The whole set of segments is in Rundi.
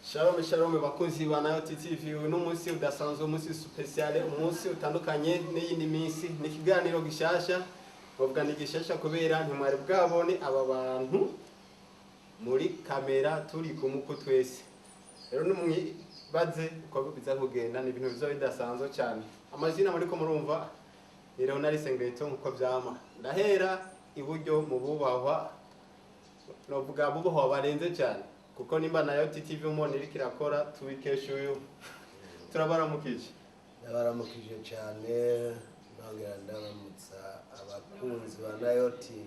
Shalom shalom, bakunzi ba Nayo TV. Uyu ni umunsi udasanzwe, umunsi spécial, umunsi utandukanye n'iyindi minsi. Ni ikiganiro gishasha. Bavuga ni gishasha kubera ntimwari bwabone aba bantu muri kamera turi kumwe uko twese. Rero nimwibaze uko biza kugenda, ni ibintu biza bidasanzwe cyane. Amazina muriko murumva ni Leonard Sengreto, nkuko vyama. Ndahera iburyo mu bubahwa, novuga bubahwa barenze cyane, kuko nimba Nayo TV umuntu iriko irakora, tubikesha uyu. Turabaramukije. Ndabaramukije cyane, nongera ndaramutsa abakunzi ba Nayoti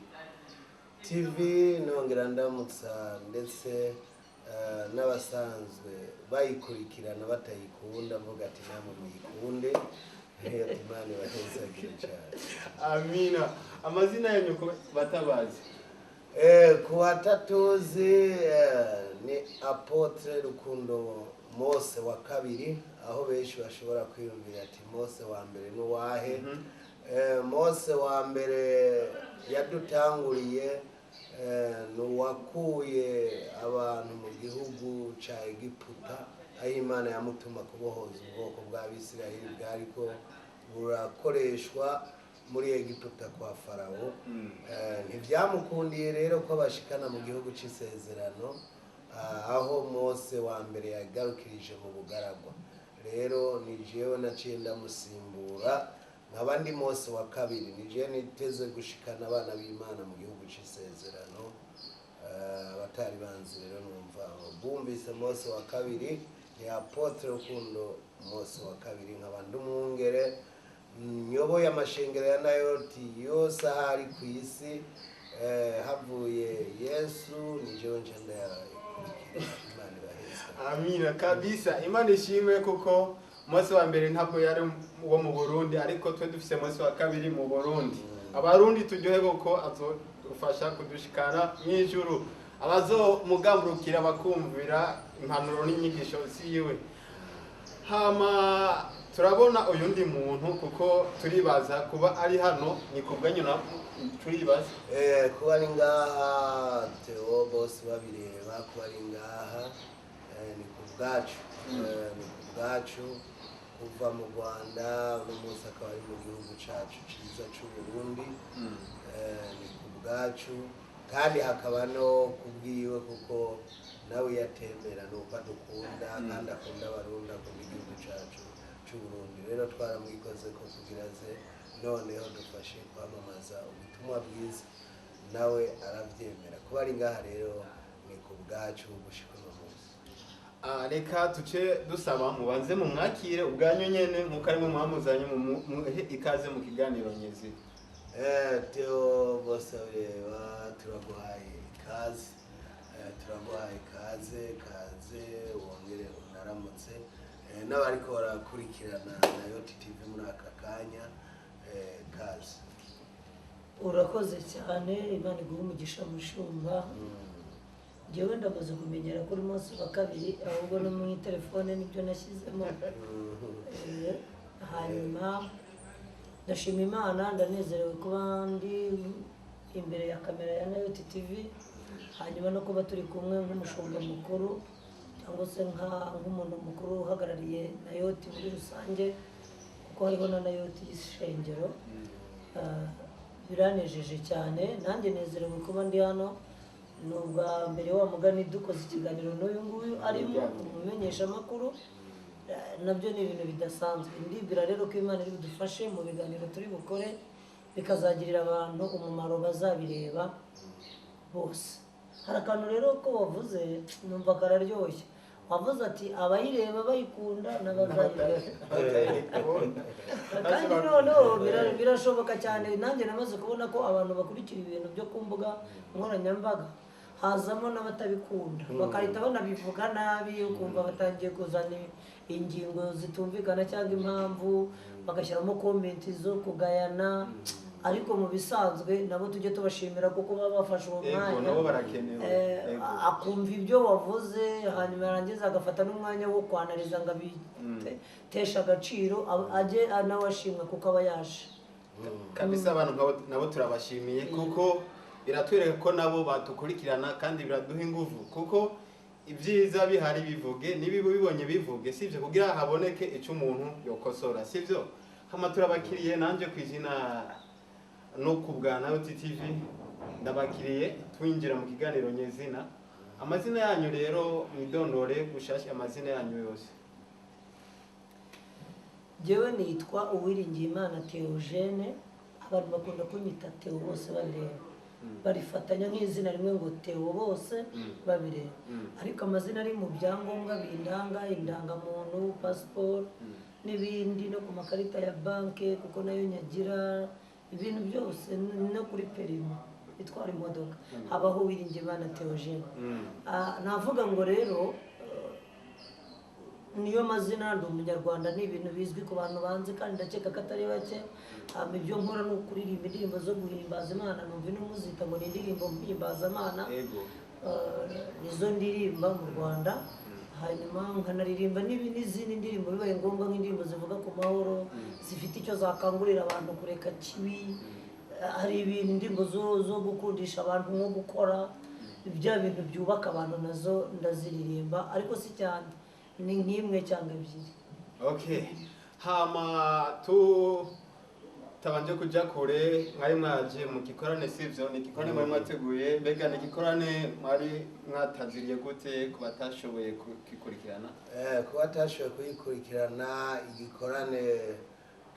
TV, nongera ndamutsa ndetse n'abasanzwe bayikurikirana batayikunda, mvuga ati namwe muyikunde. Ati Imana ibahezagire cyane. Amina. Amazina yanyu ko batabazi? Ku batatuzi, ni Apôtre Rukundo Mose wa kabiri, aho benshi bashobora kwiyumvira ati Mose wa mbere n'uwahe? Mose wa mbere yadutanguriye, ni uwakuye abantu mu gihugu ca Egiputa, aho Imana yamutuma kubohoza ubwoko bw'Abisirayeli bwariko burakoreshwa muri Egiputa kwa Farawo. Ntivyamukundiye rero ko bashikana mu gihugu c'isezerano, aho Mose wa mbere yagarukirije mu bugaragwa. Rero ni jewe naciye ndamusimbura, nkaba ndi Mose wa kabiri. Ni jewe niteze gushikana abana b'Imana mu gihugu c'isezerano. Abatari banzi rero, numva bumvise Mose wa kabiri, ni Apôtre Rukundo Mose wa kabiri, nkaba ndi umwungere nyoboye amashengero ya Nayoti yose ahari ku isi. Havuye Yesu, ni jewe nca ndayakurikira. Imana ibaheze. Amina kabisa. Imana ishimwe, kuko Mose wa mbere ntabwo yari uwo mu Burundi, ariko twe dufise Mose wa kabiri mu Burundi. Abarundi turyohe kuko azodufasha kudushikana mw'ijuru, abazomugamburukira bakumvira impanuro n'inyigisho ziwe. Hama turabona uyundi muntu, kuko turibaza kuba ari hano ni kubwanyu na turibaza. Kuba ari ngaha, Theo bose babireba, kuba ari ngaha ni ku bwacu. Ni ku bwacu kuva mu Rwanda, uno munsi akaba ari mu gihugu cacu ciza c'u Burundi. Ni ku bwacu kandi hakaba no kubwiwe, kuko nawe yatembera ni uko adukunda kandi akunda Abarundi, akunda igihugu cacu c'u Burundi. Rero twaramwikoze ko kugira aze noneho dufashe kwamamaza ubutumwa bwiza, nawe aravyemera. Kuba ari ngaha rero ni ku bwacu gushika uno munsi. Ah, reka tuce dusaba mubanze mumwakire ubwanyu nyene, nkuko arimo mwamuzanye, muhe ikaze mu kiganiro nyezi. Theo bose bireba, turaguhaye ikaze. Turaguhaye ikaze, kaze wongere unaramutse n'abariko barakurikirana Nayo TV muri aka kanya. Kaze. Urakoze cyane, Imana iguhe umugisha, mushumba. Njyewe ndamaze kumenyera kuri munsi wa kabiri, ahubwo no mu telefone nibyo nashyizemo. Hanyuma ndashima Imana, ndanezerewe kuba ndi imbere ya kamera ya Nayoti TV, hanyuma no kuba turi kumwe nk'umushumba mukuru, cyangwa se nk'umuntu mukuru uhagarariye Nayoti muri rusange, kuko hariho na Nayoti y'ishengero. Biranejeje cyane, nanjye nezerewe kuba ndi hano. Ni ubwa mbere wa mugani dukoze ikiganiro n'uyu nguyu arimo umumenyeshamakuru. Nabyo ni ibintu bidasanzwe. Ndibwira rero ko Imana iri budufashe mu biganiro turi bukore, bikazagirira abantu umumaro bazabireba bose. Hari akantu rero ko wavuze numva kararyoshye. Wavuze ati abayireba bayikunda n'abazayireba. Kandi noneho birashoboka cyane. Nanjye namaze kubona ko abantu bakurikira ibintu byo ku mbuga nkoranyambaga, hazamo n'abatabikunda, bagahita banabivuga nabi, ukumva batangiye kuzana ingingo zitumvikana cyangwa impamvu, bagashyiramo comment zo kugayana. Ariko mu bisanzwe nabo tujye tubashimira, kuko baba bafashe uwo mwanya. Nabo barakenewe. Akumva ibyo wavuze, hanyuma yarangiza agafata n'umwanya wo kwanariza ngo abiteshe agaciro, ajye nawe ashimwa kuko aba yaje. Kabisa, abantu nkabo nabo turabashimiye, kuko biratwereka ko nabo badukurikirana kandi biraduha ingufu, kuko Ibyiza bihari bivuge, n'ibibi bibonye bivuge, sivyo? Kugira haboneke icyo umuntu yokosora, sivyo? Hama turabakiriye, nanje ku izina no ku bwa Nayo TV ndabakiriye. Twinjira mu kiganiro nyezina. Amazina yanyu rero, mwidondore gushasha, amazina yanyu yose. Njyewe nitwa Uwiringiyimana Theogene. Abantu bakunda kunyita Theo bose babireba, barifatanya nk'izina rimwe ngo Theo bose babireba. Ariko amazina ari mu byangombwa bindanga, indangamuntu, pasiporo n'ibindi, no ku makarita ya banki kuko nayo nyagira, ibintu byose, no kuri perimi itwara imodoka habaho Uwiringiyimana Theogene. Navuga ngo rero niyo mazina. Ndi umunyarwanda, ni ibintu bizwi ku bantu banzi kandi ndakeka ko atari bake. Hama ibyo nkora ni ukuririmba indirimbo zo guhimbaza Imana. Numva ino muzita ngo ni indirimbo mpimbazamana. Nizo ndirimba mu Rwanda, hanyuma nkanaririmba n'izindi ndirimbo bibaye ngombwa, nk'indirimbo zivuga ku mahoro, zifite icyo zakangurira abantu kureka kibi. Hari ibintu, indirimbo zo gukundisha abantu nko gukora bya bintu byubaka abantu, nazo ndaziririmba, ariko si cyane, ni nk'imwe cyangwa ebyiri. Okay, hama tu tabanje kuja kure, mwari mwaje mu gikorane, sivyo? Ni igikorane mwari mwateguye. Mbega ni igikorane mwari mwataziriye gute, ku batashoboye kugikurikirana? Kuba atashoboye kuyikurikirana, igikorane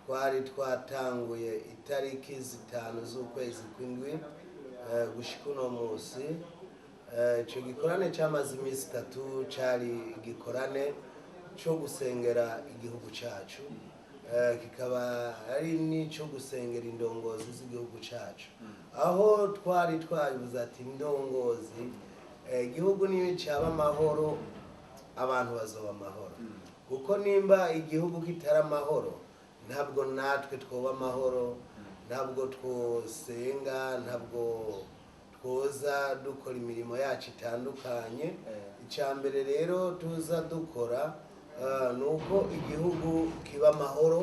twari twatanguye itariki 5 z'ukwezi kw'indwi gushika uno munsi. Ico gikorane cyamaze iminsi 3, cari igikorane cyo gusengera igihugu cacu, kikaba ari n'ico gusengera indongozi z'igihugu cacu, aho twari twabivuze ati indongozi, igihugu niyo cyaba amahoro, abantu bazoba amahoro, kuko nimba igihugu kitari amahoro, ntabwo natwe twoba amahoro, ntabwo twosenga, ntabwo twoza dukora imirimo yacu itandukanye. Icya mbere rero tuza dukora ni uko igihugu kiba amahoro.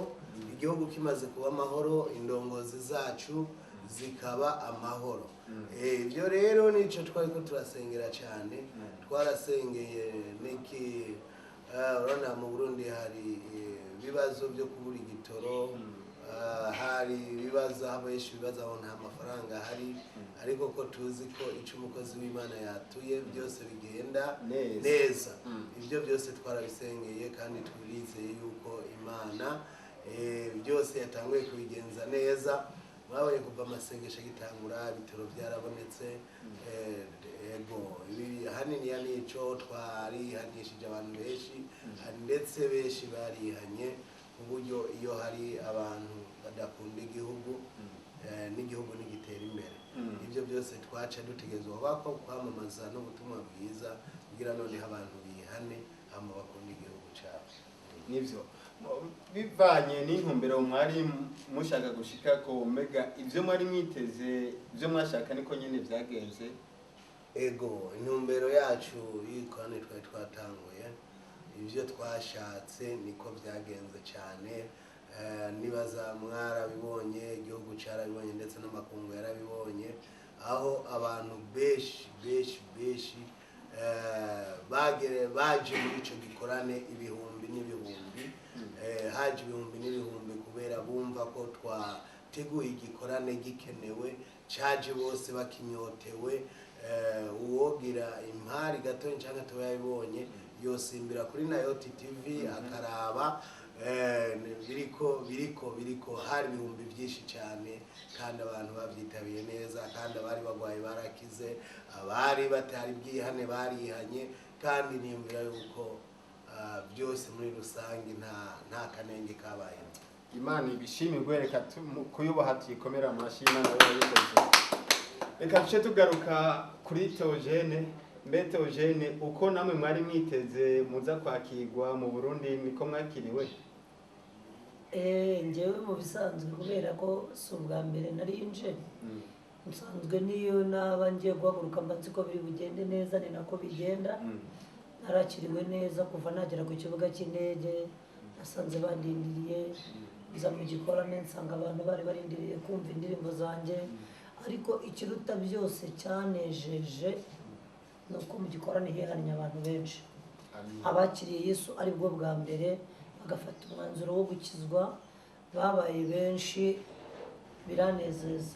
Igihugu kimaze kuba amahoro, indongozi zacu zikaba amahoro. Ibyo rero nicyo twari ko turasengera cyane. Twarasengeye niki, urabona mu Burundi hari ibibazo byo kubura igitoro, hari ibibazo aho benshi bibaza aho nta mafaranga ahari, ariko ko tuzi ko icyo umukozi w'Imana yatuye byose bigenda Neza. neza. Ibyo byose twarabisengeye kandi turizeye yuko Imana byose yatanguye kubigenza neza. Mwabonye kuva amasengesho agitangura, ibitaro byarabonetse. Ego, ibi ahanini ya nico twarihanishije abantu benshi, ndetse benshi barihanye, ku buryo iyo hari abantu badakunda igihugu, n'igihugu ntigitera imbere. Ibyo byose twaca dutegerezwa ko kwamamaza n'ubutumwa bwiza, kugira noneho abantu bihane, hama bakunda igihugu cyabo. Nivyo, bivanye n'intumbero mwari mushaka gushika ko, mbega ivyo mwari mwiteze, ivyo mwashaka, niko nyene vyagenze? Ego, intumbero yacu y'ikorane twari twatanguye, ibyo twashatse niko byagenze cyane. Nibaza mwarabibonye, igihugu cyarabibonye, ndetse n'amakungu yarabibonye, aho abantu benshi benshi benshi baje muri icyo gikorane, ibihumbi n'ibihumbi. Haje ibihumbi n'ibihumbi kubera bumva ko twateguye igikorane gikenewe, caje bose bakinyotewe. Uwogira impari gato cyangwa tuba yabibonye, yosimbira kuri Nayoti TV akaraba. Biriko biriko biriko hari ibihumbi byinshi cyane, kandi abantu babyitabiye neza, kandi abari bagwaye barakize, abari batari bwihane barihanye, kandi niyumvira yuko byose muri rusange nta kanenge kabayemo. Imana ibishimirwe. Reka kuyubaha tuyikomere amashyi. Imana yabikoze. Reka duce tugaruka kuri Theogene. Mbe Theogene, uko namwe mwari mwiteze muza kwakirwa mu Burundi, niko mwakiriwe? Njyewe mu bisanzwe, kubera ko si ubwa mbere nari nje, nsanzwe niyo naba ngiye guhaguruka mba nzi ko biri bugende neza, ni nako bigenda. Narakiriwe neza kuva nagera ku kibuga cy'indege, nasanze bandindiriye. Nza mu gikorane nsanga abantu bari barindiriye kumva indirimbo zanjye. Ariko ikiruta byose cyanejeje Ni uko mu gikorane hihannye abantu benshi. Amin. Abakiriye Yesu aribwo bwa mbere bagafata umwanzuro wo gukizwa babaye benshi, biranezeza,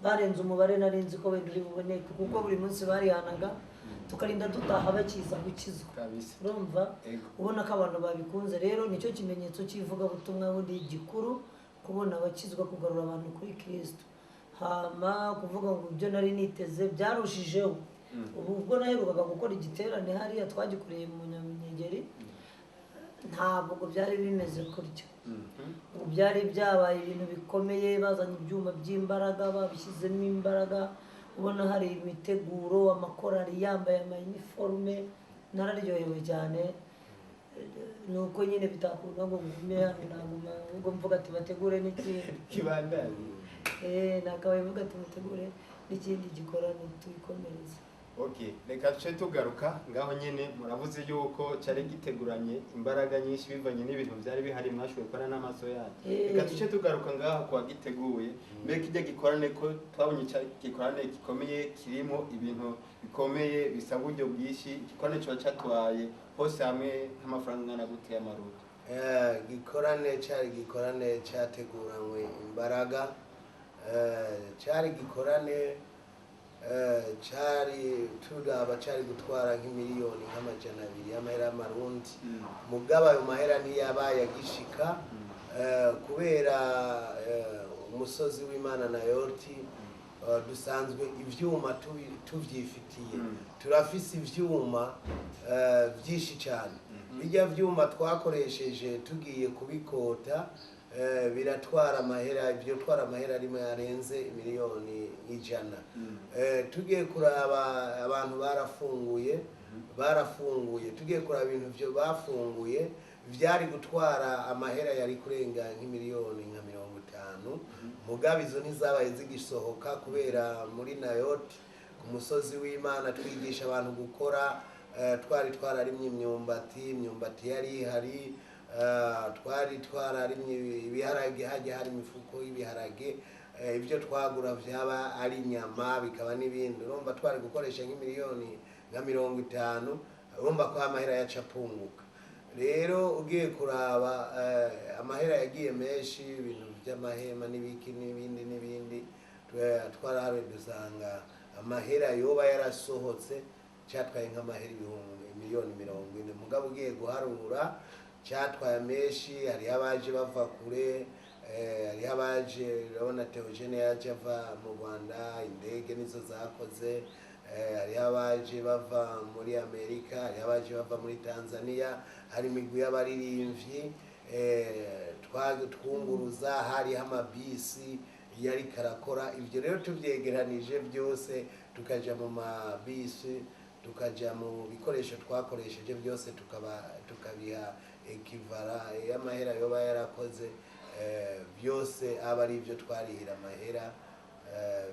barenze umubare nari nzi ko wenda uri buboneke, kuko buri munsi barihanaga tukarinda dutaha bakiza gukizwa. Kabisa. Urumva, Ego. ubona ko abantu babikunze. Rero nicyo kimenyetso cy'ivugabutumwa bundi gikuru, kubona abakizwa, kugarura abantu kuri Kirisito. Hama kuvuga ngo ibyo nari niteze byarushijeho. Ubu ubwo naherukaga gukora igiterane hariya twagikoreye mu Nyamunyegeri, ntabwo byari bimeze gutyo. Ubu byari byabaye ibintu bikomeye, bazanye ibyuma by'imbaraga, babishyizemo imbaraga, ubona hari imiteguro, amakorari yambaye amayiniforume. Nararyohewe cyane. Ni uko nyine bitakunda ngo ngume hano, naguma ahubwo mvuga ati bategure n'ikindi. Kibandanye. Nakabaye mvuga ati mutegure n'ikindi gikorane tuyikomereze. Okay, reka tuce tugaruka ngaho nyene. Muravuze yuko cyari giteguranye imbaraga nyinshi bivanye n'ibintu byari bihari mwashoboye kubona n'amaso yanyu. Reka tuce tugaruka ngaho kwa giteguye mbere kijya gikorane, ko twabonye cyari gikorane gikomeye kirimo ibintu bikomeye bisaba uburyo bwinshi. Igikorane kiba cyatwaye hose hamwe nk'amafaranga angana gute y'amarundi? Gikorane cyari gikorane cyateguranywe imbaraga. Cyari gikorane cyari turaba cyari gutwara nk'imiliyoni nk'amajana 2 y'amahera y'amarundi. Mugabo ayo mahera ntiyabaye agishika, kubera umusozi w'Imana na Yorti, dusanzwe ivyuma tuvyifitiye. Turafise ivyuma vyinshi cyane. Bijya vyuma twakoresheje tugiye kubikota, biratwara amahera, ibyo twara amahera rimwe yarenze miliyoni 100. Tugiye kuraba abantu barafunguye, tugiye kuraba ibintu byo bafunguye byari gutwara amahera yari kurenga nk'imiliyoni nka 50. Mugabo izo ntizabaye zigisohoka, kubera muri Nayoti ku musozi w'Imana twigisha abantu gukora. Twari twararimye imyumbati, imyumbati yari ihari. Twari twararimye ibiharage, hajya hari imifuko y'ibiharage. Ibyo twagura byaba ari inyama, bikaba n'ibindi. Urumva twari gukoresha nk'imiliyoni nka 50, urumva ko amahera yaca apunguka. Rero ugiye kuraba, amahera yagiye menshi, ibintu by'amahema n'ibiki n'ibindi n'ibindi. Twarahawe dusanga amahera yoba yarasohotse cyatwaye nk'amahera 40 miliyoni. Mugabo ugiye guharura cyatwaye menshi. Hariho abaje bava kure, hariho abaje, urabona Theogene yaje ava mu Rwanda, indege nizo zakoze. Hariho abaje bava muri Amerika, hariho abaje bava muri Tanzania, hari imigwi y'abaririmbyi twunguruza, hariho amabisi yari karakora. Ibyo rero tubyegeranije byose, tukaja mu mabisi, tukaja mu bikoresho twakoresheje byose, tukaba tukabiha ekivara y'amahera yoba yarakoze, byose aba ari ibyo twarihira amahera,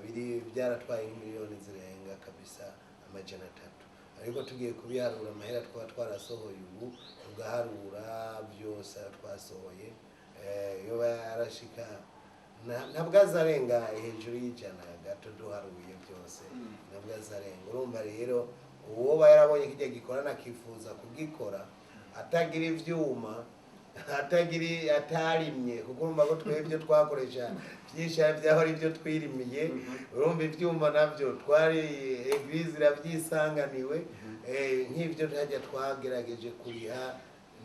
biri byaratwaye nk'imiliyoni zirenga kabisa 300. Ariko tugiye kubiharura amahera twaba twarasohoye ubu, tugaharura byose ayo twasohoye, yoba yarashika ntabwo azarenga hejuru y'ijana gato, duharuye byose ntabwo azarenga. Urumva rero uwoba yarabonye kijya gikorana akifuza kugikora atagira ivyuma, atagira, atarimye, kuko urumva ko twebwe twakoresha byinshi byaba ari ibyo twirimiye. Urumva ibyuma nabyo twari église irabyisanganiwe. Nk'ibyo hajya twagerageje kuriha,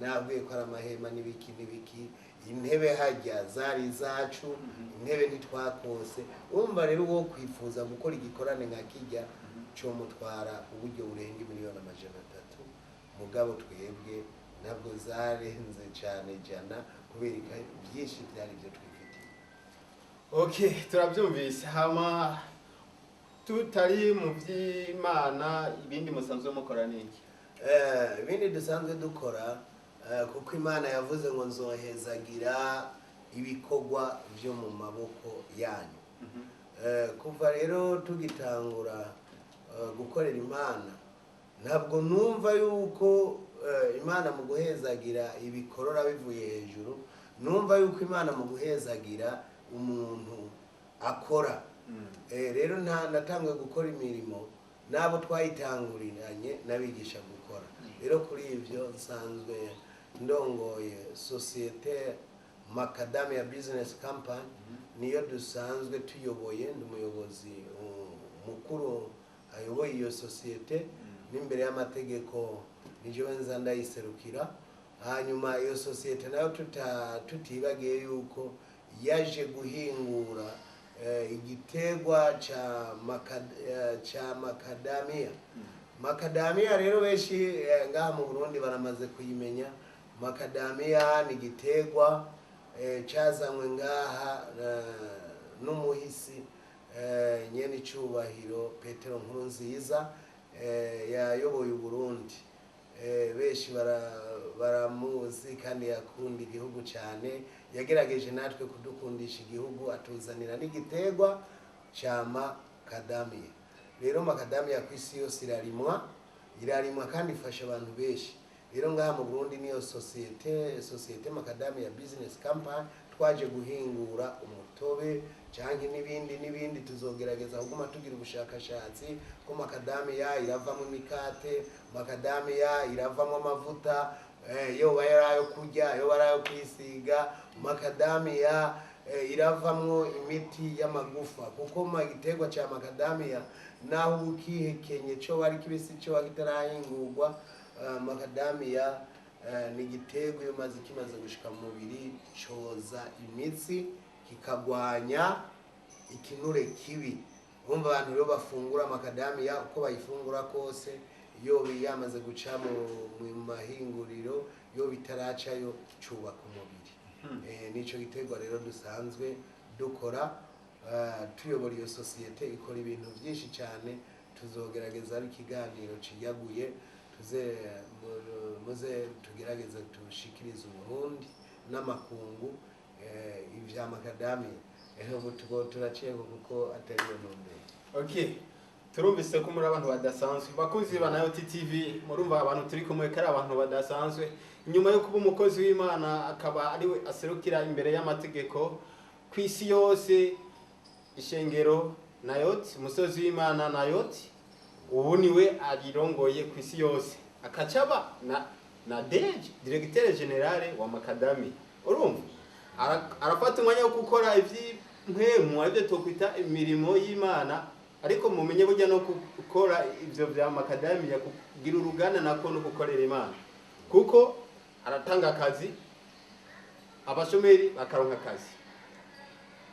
nabwiye ko ari amahema n'ibiki n'ibiki, intebe hajya zari izacu, intebe ntitwakose. Urumva rero uwo kwifuza gukora igikorane nka kijya cyo mutwara uburyo burenga miliyoni 300. Mugabo twebwe ntabwo zarenze cyane 100, kubera byinshi byari ibyo twifitiye. Okay, turabyumvise. Hama tutari mu by'Imana, ibindi musanzwe mukora ni iki? Ibindi dusanzwe dukora, kuko Imana yavuze ngo nzohezagira ibikorwa byo mu maboko yanyu. Kuva rero tugitangura gukorera Imana, ntabwo numva yuko Imana mu guhezagira ibikorora bivuye hejuru. Numva yuko Imana mu guhezagira umuntu akora. Rero nta natanguye gukora imirimo. N'abo twayitanguriranye n'abigisha gukora. Rero kuri ibyo nsanzwe ndongoye sosiyete Macadamia Business Company, niyo dusanzwe tuyoboye. Ndi umuyobozi mukuru ayoboye iyo sosiyete, n'imbere y'amategeko nijewe nza ndayiserukira. Hanyuma iyo sosiyete nayo tutibagiye yuko yaje guhingura igiterwa ca macadamia. Macadamia rero benshi ngaha mu Burundi baramaze kuyimenya. Macadamia ni igiterwa cazanywe ngaha n'umuhisi nyene icubahiro Petero Nkurunziza, yayoboye Uburundi. Benshi baramuzi kandi yakunda igihugu cyane. Yagerageje natwe kudukundisha igihugu, atuzanira n'igiterwa ca macadamia. Rero macadamia ku isi yose irarimwa, irarimwa kandi ifasha abantu benshi. Rero ngaha mu Burundi niyo sosiyete Macadamia Business Company twaje guhingura umutobe canke n'ibindi n'ibindi. Tuzogerageza kuguma tugira ubushakashatsi ko macadamia iravamo imikate, macadamia iravamo amavuta, yoba ari ayo kurya, yoba ari ayo kwisiga. Macadamia iravamwo imiti y'amagufa, kuko ma igiterwa ca macadamia naho ukihekenye co ari kibisi, co kitarahingurwa, macadamia ni igiterwa iyo maze kimaze gushika mu mubiri coza imitsi, kikagwanya ikinure kibi. Urumva abantu rero bafungura macadamia, uko bayifungura kose, iyo yamaze guca mu mahinguriro, iyo bitaracayo, cubaka umubiri. Nico giterwa rero dusanzwe dukora, tuyobora iyo sosiyete ikora ibintu byinshi cyane. Tuzogerageza ari ikiganiro ciyaguye, tuze muze tugerageze tushikirize Uburundi n'amakungu ivya macadamia. Ubu tugo turaciye kuko atari yo ntumbero. Okay, turumvise ko muri abantu badasanzwe. Bakunzi ba Nayo TV, murumva abantu turi kumwe ko ari abantu badasanzwe. Inyuma yo kuba umukozi w'Imana, akaba ariwe aserukira imbere y'amategeko ku isi yose ishengero Nayoti, umusozi w'Imana Nayoti, ubu niwe arirongoye ku isi yose, akacaba na DG, directeur général wa Macadamia. Urumva arafata umwanya wo gukora ivy'impwemu, aribyo twokwita imirimo y'Imana. Ariko mumenye burya no gukora ivyo vya Macadamia, kugira uruganda nako no gukorera Imana, kuko aratanga akazi, abashomeri bakaronka akazi.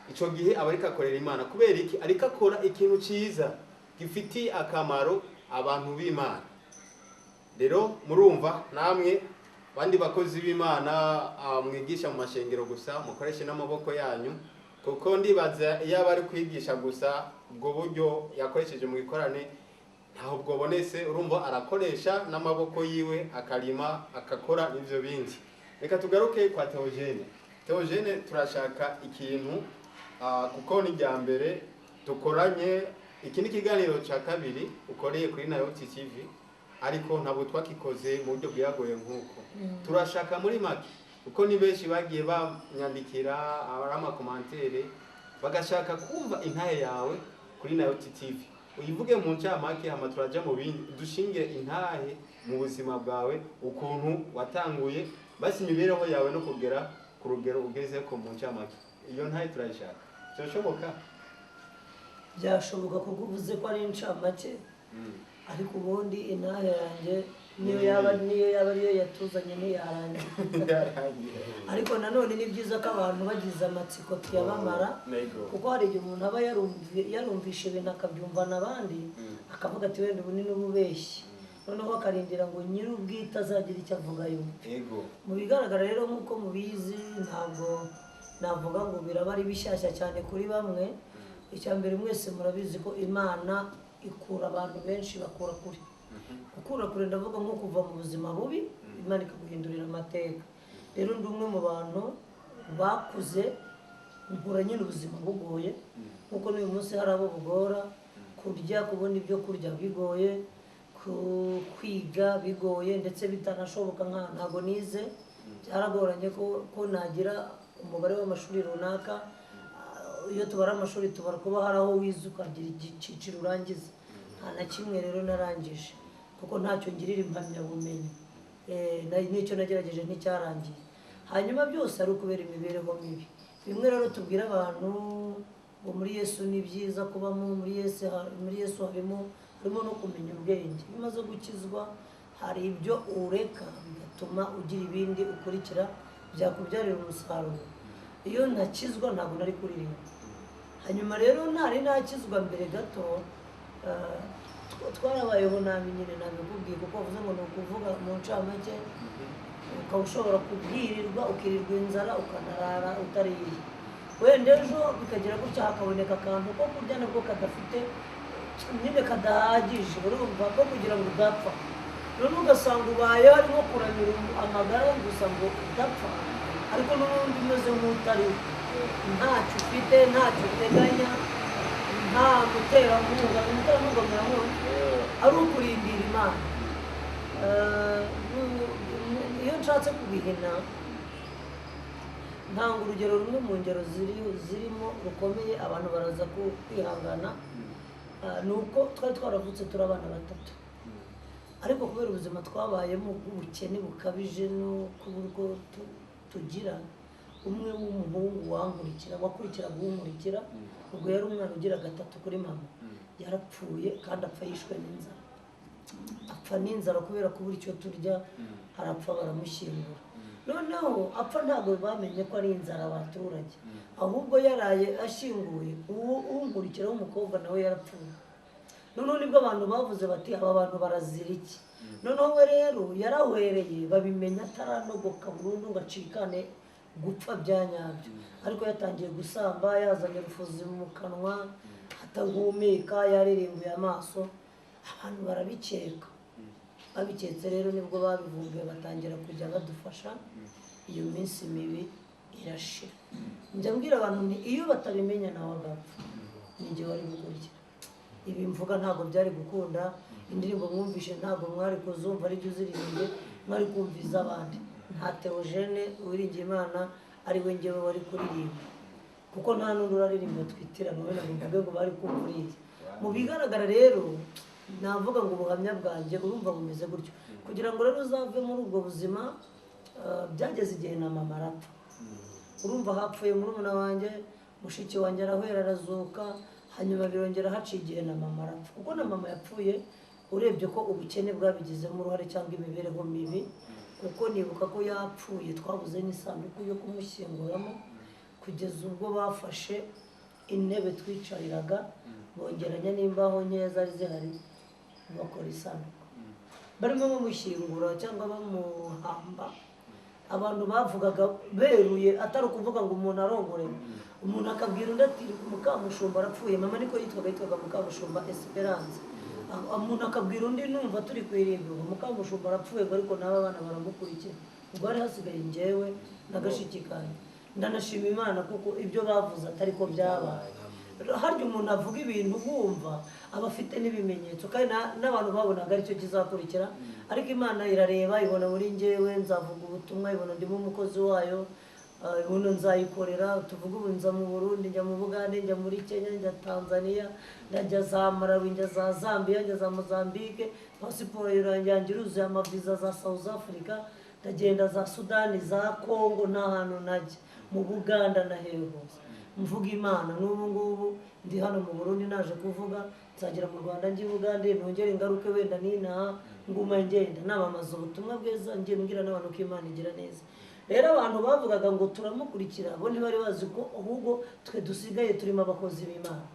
Ico gihe aba ariko akorera Imana. Kubera iki? Ariko akora ikintu ciza gifitiye akamaro abantu b'Imana. Rero murumva namwe bandi bakozi b'Imana, mwigisha mu mashengero gusa, mukoreshe n'amaboko yanyu, kuko ndibaza iyo aba ari kwigisha gusa, ubwo buryo yakoresheje mu gikorane ntaho bwobonetse. Urumva arakoresha n'amaboko yiwe, akarima, akakora n'ivyo bindi. Reka tugaruke kwa Theogene. Theogene, turashaka ikintu, kuko ni rya mbere dukoranye. Iki ni ikiganiro cya kabiri ukoreye kuri Nayoti TV, ariko ntabwo twakikoze mu buryo bwiyagoye nk'uko. Turashaka muri make, kuko ni benshi bagiye banyandikira ari ama commentaires, bagashaka kumva intahe yawe kuri Nayoti TV. Uyivuge mu ncamake, hama turaja mu bindi. Dushingire intahe mu buzima bwawe, ukuntu watanguye, basi imibereho yawe no kugera ku rugero ugezeko. Mu ncamake iyo ntahe turayishaka. Byoshoboka? Byashoboka kuko uvuze ko ari incamake, ariko ubundi intahe yanjye niyo yaba ariyo yatuzanye ntiyarangira. Byarangiye. Ariko nanone ni byiza ko abantu bagize amatsiko tuyabamara, kuko hari igihe umuntu aba yarumvishe ibintu akabyumvana abandi, akavuga ati wenda ubu ni n'ububeshyi, noneho akarindira ngo nyir'ubwite azagira icyo avuga yumve. Mu bigaragara rero, nk'uko mubizi, ntabwo navuga ngo biraba ari bishyashya cyane kuri bamwe. Icya mbere, mwese murabizi ko Imana ikura abantu benshi, bakura kure. Gukura kure ndavuga nko kuva mu buzima bubi, Imana ikaguhindurira amateka. Rero ndi umwe mu bantu bakuze, nkura nyine ubuzima bugoye, nk'uko n'uyu munsi hari abo bugora kurya, kubona ibyo kurya bigoye, kwiga bigoye ndetse bitanashoboka. Nka ntabwo nize, byaragoranye ko nagira umubare w'amashuri runaka. Iyo tubara amashuri tubara kuba hari aho wize ukagira icyiciro urangiza. Nta na kimwe rero narangije, kuko ntacyo ngirira impamyabumenyi. N'icyo nagerageje nticyarangiye. Hanyuma byose ari ukubera imibereho mibi. Bimwe rero tubwira abantu ngo muri Yesu ni byiza kubamo, muri Yesu harimo no kumenya ubwenge. Iyo umaze gukizwa hari ibyo ureka bigatuma ugira ibindi ukurikira byakubyarira umusaruro. Iyo ntakizwa ntabwo nari kuririmba. Hanyuma rero ntari nakizwa mbere gato, twarabayeho nabi nyine, nabikubwiye kuko wavuze ngo ni ukuvuga mu ncamake, ukaba ushobora kubwirirwa ukirirwa inzara ukanarara utariye, wenda ejo bikagira gutya hakaboneka akantu ko kurya nabwo kadafite nyine kadahagije, urumva ko kugira ngo udapfa. None ugasanga ubayeho ari nko kuramira amagara gusa ngo udapfa, ariko n'ubundi umeze nk'utariho, ntacyo ufite, ntacyo uteganya, nta muterankunga. Umuterankunga muramubona ari ukurindira Imana. Iyo nshatse kubihina ntanga urugero rumwe mu ngero zirimo rukomeye, abantu baraza kwihangana. Ni uko twari twaravutse turi abana batatu, ariko kubera ubuzima twabayemo bw'ubukene bukabije no kubura uko tugira, umwe w'umuhungu wankurikira, wakurikiraga unkurikira, ubwo yari umwana ugira gatatu kuri mama, yarapfuye kandi apfa yishwe n'inzara. Apfa n'inzara kubera kubura icyo turya, arapfa baramushyingura. Noneho apfa ntabwo bamenye ko ari inzara abaturage, ahubwo yaraye ashyinguye uwo unkurikira w'umukobwa nawe yarapfuye. Noneho nibwo abantu bavuze bati aba bantu barazira iki? Noneho we rero yarahwereye, babimenya ataranogoka burundu ngo acikane gupfa bya nyabyo, ariko yatangiye gusamba, yazanye urufuzi mu kanwa, atahumeka, yaririmbuye amaso, abantu barabikeka. Babiketse rero nibwo babivumbuye, batangira kujya badufasha. Iyo minsi mibi irashira. Njya mbwira abantu nti iyo batabimenya nawe agapfa, ninjye wari gukurikira. Ibi mvuga ntabwo byari gukunda, indirimbo mwumvishe ntabwo mwari kuzumva ari byo uziririmbye, mwari kumviza abandi. Nta Theogene Uwiringiyimana ari we njyewe wari kuririmba, kuko nta n'undi uraririmba twitiranwa wenda ngo mvuge ngo bari kumva uriya. Mu bigaragara rero navuga ngo ubuhamya bwanjye urumva bumeze gutyo. Kugira ngo rero uzave muri ubwo buzima, byageze igihe na mama arapfa. Urumva hapfuye murumuna wanjye, mushiki wanjye arahwera arazuka, hanyuma birongera haciye igihe na mama arapfa. Kuko na mama yapfuye urebye ko ubukene bwabigizemo uruhare cyangwa imibereho mibi, kuko nibuka ko yapfuye twabuze n'isanduku yo kumushyinguramo, kugeza ubwo bafashe intebe twicariraga bongeranya n'imbaho nkeya zari zihari bakora isanduku, barimo bamushyingura cyangwa bamuhamba. Abantu bavugaga beruye, atari ukuvuga ngo umuntu arongore, umuntu akabwira undi ati Mukamushumba arapfuye. Mama niko yitwaga, yitwaga Mukamushumba Esperance. Umuntu akabwira undi, numva turi ku irimbi, ngo Mukamushumba arapfuye, ngo ariko n'aba bana baramukurikira. Ubwo hari hasigaye njyewe na gashiki kanjye. Ndanashima Imana kuko ibyo bavuze atari ko byabaye. Harya umuntu avuga ibintu wumva aba afite n'ibimenyetso, kandi n'abantu babonaga aricyo kizakurikira, ariko Imana irareba ibona muri njyewe nzavuga ubutumwa, ibona ndimo umukozi wayo, ibona nzayikorera. Tuvuge ubu nza mu Burundi, njya mu Bugande, njya muri Kenya, njya Tanzania, ndajya za Malawi, njya za Zambia, njya za Mozambique, pasiporo yanjye iruzuye amaviza za South Africa, ndagenda za Sudani, za Congo, nta hantu najya, mu Buganda na hehe hose mvuga Imana. N'ubu ngubu ndi hano mu Burundi naje kuvuga, nzagera mu Rwanda njye i Bugande, nongere ingaruke wenda ninaha, nguma ngenda namamaza ubutumwa bwiza, ngiye mbwira n'abantu ko Imana igira neza. Rero abantu bavugaga ngo turamukurikira, bo ntibari bazi ko ahubwo twe dusigaye turimo abakozi b'Imana.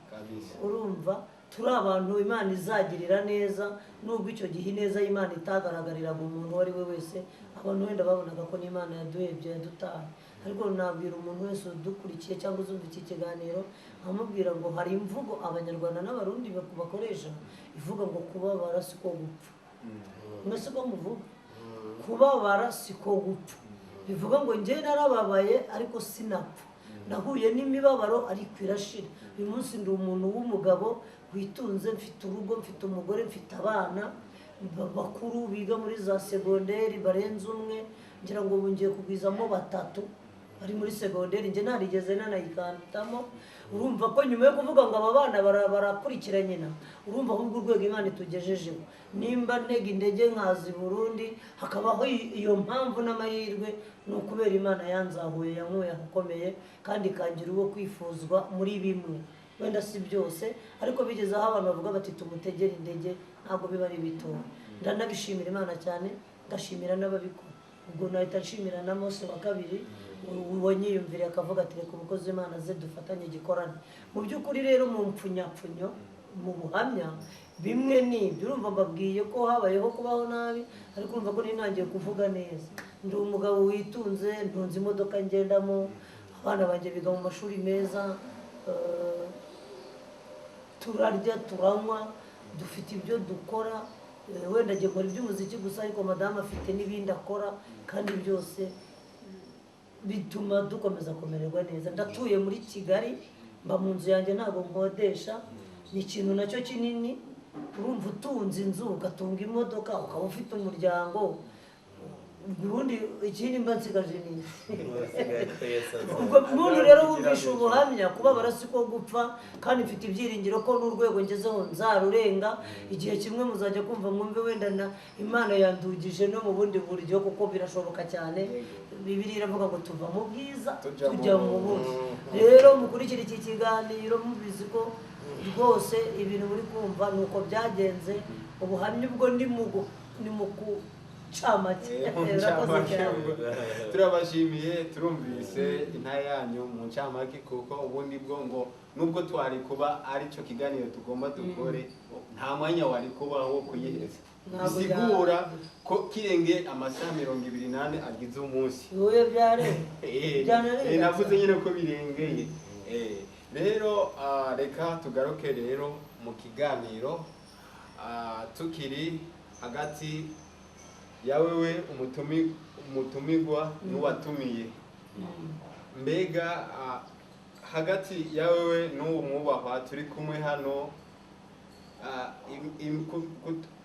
Urumva turi abantu Imana izagirira neza, nubwo icyo gihe ineza y'Imana itagaragariraga umuntu uwo ari we wese, abantu wenda babonaga ko n'Imana yaduhebye yadutaye. Ariko nabwira umuntu wese udukurikiye cyangwa uzumva iki kiganiro, nkamubwira ngo hari imvugo Abanyarwanda n'Abarundi bakoresha ivuga ngo kubabara siko gupfa. Mwese ko muvuga kubabara siko gupfa, bivuga ngo njye narababaye ariko sinapfa, nahuye n'imibabaro ariko irashira. Uyu munsi ndi umuntu w'umugabo witunze, mfite urugo, mfite umugore, mfite abana bakuru biga muri za segonderi barenze umwe, ngira ngo ubu ngiye kugwizamo batatu. Ari muri segonderi, njye ntarigeze nanayikantamo. Urumva ko nyuma yo kuvuga ngo aba bana barakurikira nyina, urumva ahubwo urwego Imana itugejejeho. Nimba ntega indege nkaza i Burundi, hakabaho iyo mpamvu n'amahirwe, ni ukubera Imana yanzahuye, yankuye ahakomeye, kandi ikangira uwo kwifuzwa muri bimwe, wenda si byose, ariko bigeze aho abantu bavuga bati tumutegere indege, ntabwo biba ari bitoya. Ndanabishimira Imana cyane, ndashimira n'ababikora. Ubwo nahita nshimira na Mose wa kabiri wanyiyumviriye akavuga ati reka umukozi w'Imana aze dufatanye igikorane. Mu by'ukuri rero mu mpfunyapfunyo, mu buhamya, bimwe n'ibyo urumva mbabwiye ko habayeho kubaho nabi, ariko urumva ko nintangiye kuvuga neza. Ndi umugabo witunze, ntunze imodoka ngendamo, abana banjye biga mu mashuri meza, turarya, turanywa, dufite ibyo dukora. Wenda agiye gukora iby'umuziki gusa, ariko madamu afite n'ibindi akora, kandi byose bituma dukomeza kumererwa neza. Ndatuye muri Kigali, mba mu nzu yanjye, ntabwo nkodesha, ni ikintu nacyo kinini. Urumva utunze inzu, ugatunga imodoka, ukaba ufite umuryango, ubundi ikindi mba nsigaje ni ubwo muntu rero wumvisha ubuhamya. Kubabara si ko gupfa, kandi mfite ibyiringiro ko n'urwego ngezeho nzarurenga. Igihe kimwe muzajya kumva mwumve wenda na Imana yandugije no mu bundi buryo, kuko birashoboka cyane. Bibiliya iravuga ngo tuva mu bwiza tujya mu bundi. Rero mukurikire iki kiganiro mubizi ko rwose ibintu muri kumva ni uko byagenze. Ubuhamya ubwo ni mu ncamake. Turabashimiye, turumvise intare yanyu mu ncamake, kuko ubundi bwo ngo nubwo twari kuba aricyo kiganiro tugomba dukore, nta mwanya wari kubaho wo kuyiheza. Bisigura ko kirenge amasaha 24 agize umunsi. Navuze nyine ko birengeye. Rero reka tugaruke rero mu kiganiro, tukiri hagati yawewe umutumigwa n'uwatumiye. Mbega hagati yawewe n'uwo mwubahwa turi kumwe hano,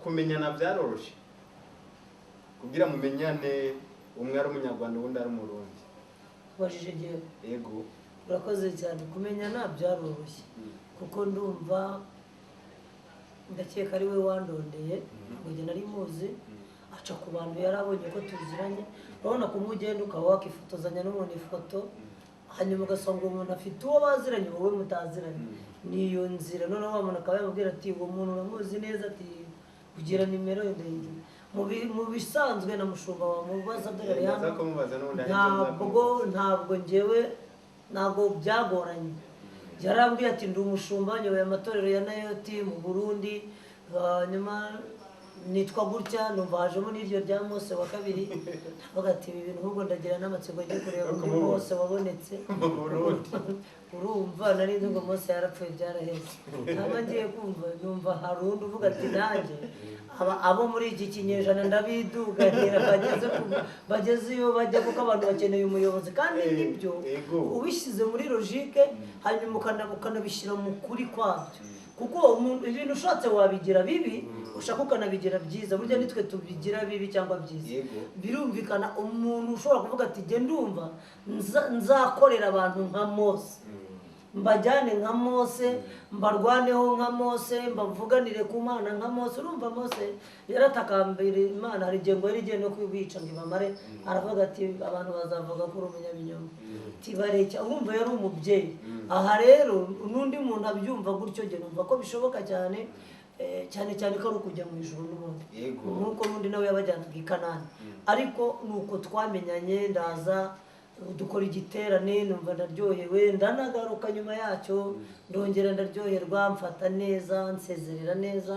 kumenyana byaroroshe kugira mumenyane, umwe ari umunyarwanda uwundi ari umurundi? Ubajije jewe? Yego. Urakoze cyane. Kumenyana byaroroshye kuko ndumva ndakeka ari we wandondeye, ntabwo njye nari muzi, aca ku bantu yarabonye ko tuziranye. Urabona kumugenda ukaba wakifotozanya n'umuntu ifoto, hanyuma ugasanga uwo muntu afite uwo baziranye wowe mutaziranye, niyo nzira. Noneho wa muntu akaba yamubwira ati uwo muntu uramuzi neza, ati kugira nimero ndende. Mu bisanzwe na mushumba wamubaza dore hano, ntabwo njyewe ntabwo byagoranye. Yarambwiye ati ndi umushumba nyoboye amatorero ya Nayoti mu Burundi, hanyuma nitwa gutya, numva hajemo n'iryo rya Mose wa kabiri. Ndavuga ati ibi bintu ahubwo ndagira n'amatsiko agiye kureba undi Mose wabonetse mu Burundi. Urumva nari nzi ngo Mose yarapfuye byaraheze, ntabwo ngiye kumva numva hari undi uvuga ati nanjye abo muri iki kinyejana ndabiduganira, bageze iyo bajya, kuko abantu bakeneye umuyobozi. Kandi nibyo ubishyize muri logique, hanyuma ukanabishyira mu kuri kwabyo, kuko ibintu ushatse wabigira bibi, ushaka ukanabigira byiza. Burya nitwe tubigira bibi cyangwa byiza. Birumvikana umuntu ushobora kuvuga ati jye ndumva nzakorera abantu nka Mose, mbajyane nka Mose, mbarwaneho nka Mose, mbavuganire ku Mana nka Mose. Urumva Mose yaratakambira Imana, hari igihe ngo yari igiye no kwica ngo ibamare, aravuga ati abantu bazavuga ko uri umunyabinyoma, tibareke. Urumva yari umubyeyi. Aha rero n'undi muntu abyumva gutyo, jye numva ko bishoboka cyane, cyane cyane ko ari ukujya mu ijuru n'ubundi, nk'uko n'undi nawe yabajyanaga i Kanani. Ariko nuko twamenyanye, ndaza dukora igiterane, numva ndaryohewe, ndanagaruka nyuma yacyo ndongera ndaryoherwa, mfata neza, nsezerera neza,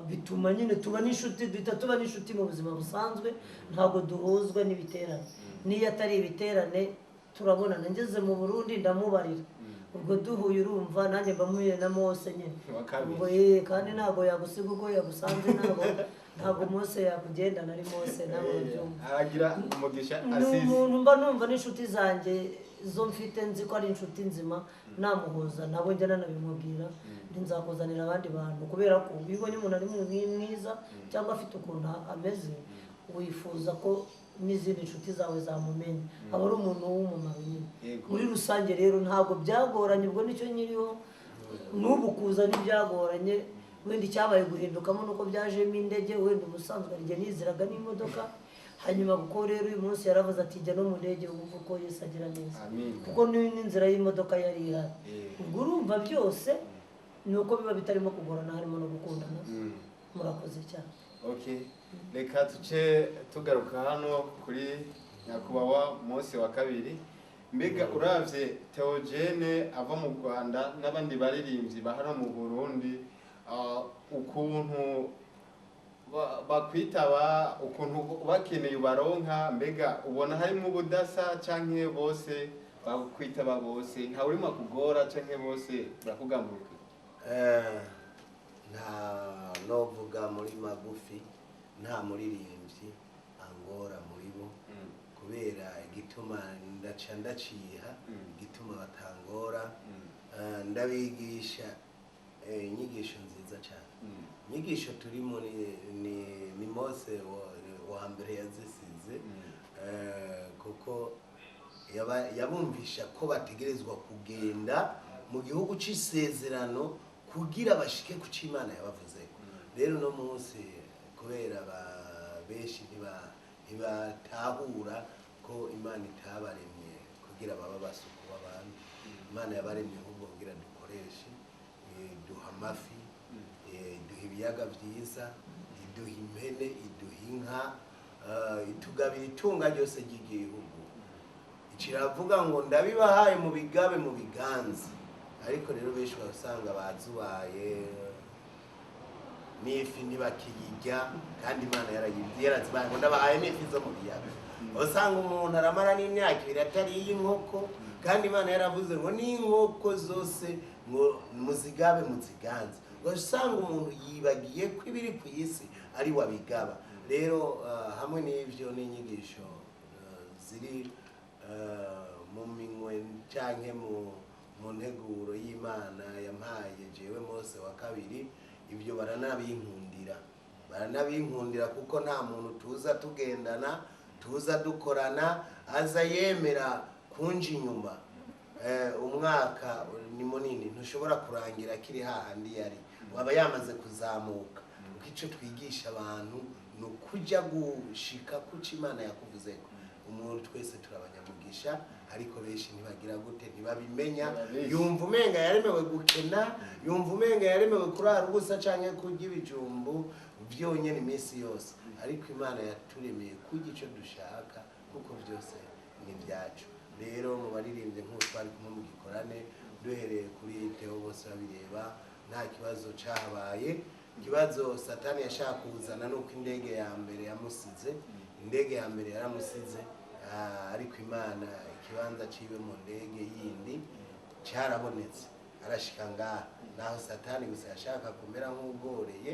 bituma nyine tuba n'inshuti, duhita tuba n'inshuti mu buzima busanzwe, ntabwo duhuzwa n'ibiterane. N'iyo atari ibiterane turabonana. Ngeze mu Burundi ndamubarira, ubwo duhuye urumva nanjye mba mpuye na Mose nyine, ubwo kandi ntabwo yagusiga uko yagusanze, ntabwo Mose yakugendana ari Mose, nawe urabyumva. Aragira umugisha asize. Ni umuntu mba numva n'inshuti zanjye zo mfite nzi ko ari inshuti nzima, namuhuza nabo njya nanabimubwira, nzakuzanira abandi bantu, kubera ko iyo ubonye umuntu ari mwiza cyangwa afite ukuntu ameze, wifuza ko n'izindi nshuti zawe zamumenya, aba ari umuntu w'umumaro nyine. Muri rusange rero ntabwo byagoranye, ubwo nicyo nyiriho n'ubu kuza ntibyagoranye. Wenda icyabaye guhindukamo nuko byajemo indege, wenda ubusanzwe njye niziraga n'imodoka, hanyuma kuko rero uyu munsi yaravuze ati jya no mu ndege wumve uko Yesu agira neza, kuko n'inzira y'imodoka yari ihari. Ubwo urumva byose ni uko biba bitarimo kugorana, harimo no gukundana. Murakoze cyane. Okay, reka tuce tugaruka hano kuri nyakubahwa Mose wa kabiri. Mbega uravye Theogene ava mu Rwanda n'abandi baririmbyi ba hano mu Burundi, ukuntu bakwitaba, ukuntu bakeneye ubaronka, mbega ubona harimo ubudasa canke bose bakwitaba bose, ntawe urimo akugora canke bose barakugamburuka? Nta novuga muri magufi, nta muririmbyi angora muri bo, kubera igituma ndaca ndaciha, igituma batangora, ndabigisha inyigisho nziza cyane. Inyigisho turimo ni Mose wa mbere yazisize, kuko yabumvisha ko bategerezwa kugenda mu gihugu c'isezerano kugira bashike ku c'Imana yabavuzeko. Rero no munsi kubera benshi ntibatahura ko Imana itabaremye kugira baba basuku b'abantu. Imana yabaremye ahubwo kugira dukoreshe, duha amafi, iduha ibiyaga byiza, iduha impene, iduha inka, itugabira itunga ryose ry'igihugu. Kiravuga ngo ndabibahaye mu bigabe mu biganza. Ariko rero benshi basanga bazubaye n'ifi ntibakiyirya, kandi Imana yarazibaye ngo ndabahaye n'ifi zo mu biyaga. Usanga umuntu aramara n'imyaka ibiri atariye inkoko, kandi Imana yaravuze ngo n'inkoko zose ngo muzigabe muziganze. Usanga umuntu yibagiye ko ibiri ku isi ari wabigaba. Rero hamwe n'ivyo n'inyigisho ziri mu minwe canke mu nteguro y'Imana yampaye jewe Mose wa kabiri, ibyo baranabinkundira kuko nta muntu tuza tugendana, tuza dukorana aza yemera kunja inyuma. Umwaka ni munini, ntushobora kurangira kiri hahandi yari waba yamaze kuzamuka. Kuko ico twigisha abantu ni ukuja gushika kuco Imana yakuvuzeko. Umuntu twese turabanyamugisha, ariko benshi ntibagira gute, ntibabimenya. Yumva umenga yaremewe gukena, yumva umenga yaremewe kurara ubusa canke kurya ibijumbu byonyene iminsi yose. Ariko Imana yaturemeye kurya ico dushaka, kuko byose ni ibyacu. Rero mu baririmbyi nk'uko twari kumwe mu gikorane, duhereye kuri Theo bose babireba, nta kibazo cahabaye. Ikibazo Satani yashaka kuzana nuko indege ya mbere yamusize, indege ya mbere yaramusize, ariko Imana ikibanza ciwe mu ndege yindi cyarabonetse, arashika ngaha. Naho Satani gusa yashaka kumera nk'ugoreye,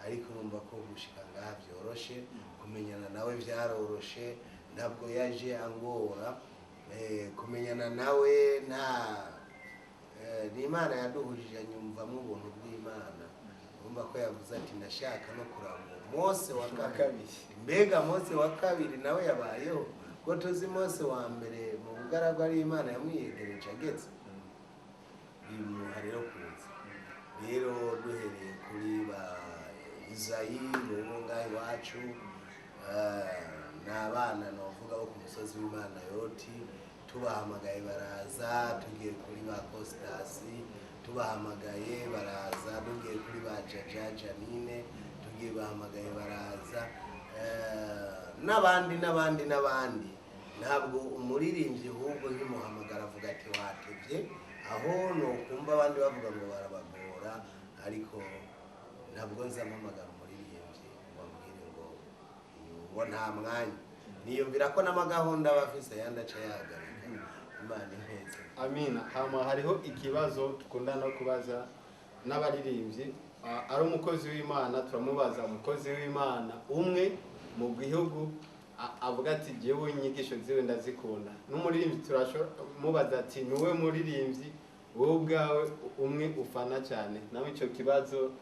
ariko urumva ko gushika ngaha byoroshe, kumenyana nawe byaroroshe, ntabwo yaje angora. Kumenyana nawe nta ni Imana yaduhurije, nyumvamo ubuntu bw'Imana. Urumva ko yavuze ati ndashaka no kuraba Mose wa kabiri. Mbega Mose wa kabiri nawe yabayeho, ko tuzi Mose wa mbere mu bugaragwa ari Imana yamwiyegereje ageze, bimuha rero kuza. Rero duhereye kuri ba Izayi n'ubu ngaha iwacu, n'abana novuga bo ku musozi w'Imana Yoti, tubahamagaye baraza. Tugiye kuri ba Kostasi tubahamagaye baraza, tugiye kuri ba Jaja Janine tugiye bahamagaye baraza, n'abandi n'abandi n'abandi. Ntabwo umuririmbyi ahubwo nkimuhamagara avuga ati watevye, aho nokumva abandi bavuga ngo barabagora, ariko ntabwo nzampamagara umuririmbyi ngo ambwire ngo nta mwanya. Niyumvira ko n'amagahunda bafise yandi aca yahagarika. Imana impeze. Amina. Hama hariho ikibazo dukunda no kubaza n'abaririmbyi, ari umukozi w'Imana, turamubaza umukozi w'Imana umwe mu gihugu avuga ati jewe inyigisho ziwe ndazikunda. N'umuririmbyi turashomubaza ati niwe muririmbyi wowe ubwawe umwe ufana cyane. Nawe ico kibazo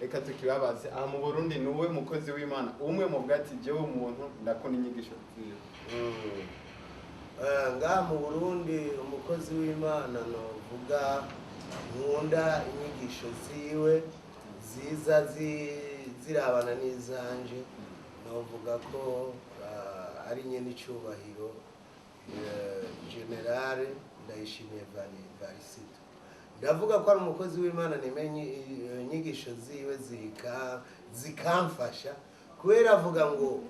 Reka tukibabaze, aha mu Burundi ni uwe mukozi w'Imana umwe mu bwati jewe umuntu ndakunda inyigisho ziwe? Ngaha mu Burundi, umukozi w'Imana novuga nkunda inyigisho ziwe ziza zirabana n'izanje, novuga ko ari nyene icubahiro Général Ndayishimiye Varisito. Ndavuga ko ari umukozi w'Imana nimenye inyigisho ziwe zikamfasha, kubera avuga ngo